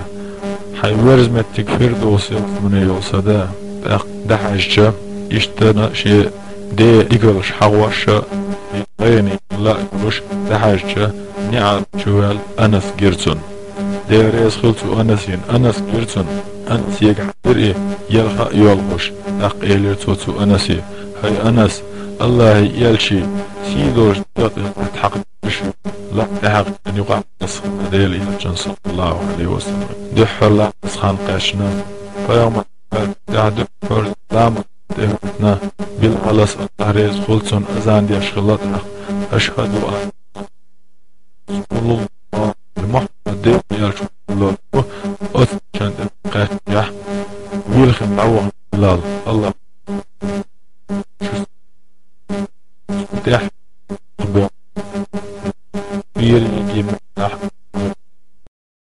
хьайн верза меттиг Фирдовс ялсамане йолу сан да». ТӀаккха дӀахьаьжча, иштта шен ден дигалш хьахош а, и гӀайгӀане лаьа а йолуш, дӀахьаьжча, неӀарш чу ваьлла Анас гира цунна. Дела реза хуьлда цу Анасина. Анас гира цунна. Анас егахь дира и, елха а йоьлхуш. ТӀаккха элира цо цу Анасе: «ХӀай Анас, АллахӀан элчий, сий долчу дегӀ тӀе латта хьакхаделаш, латта тӀехьакхаделчун юкъахь аса хилла Делан элчанна, саллаллахӀу Ӏалайхи ва саллам. Дуьххьара ламаз хан кхаьчна, пайхамар тӀехь дуьххьара ламаз тӀе хӀоьттина, Билалас, АллахӀ реза хуьлда цунна, азан деш хилла тӀаккха: „АшхӀаду ан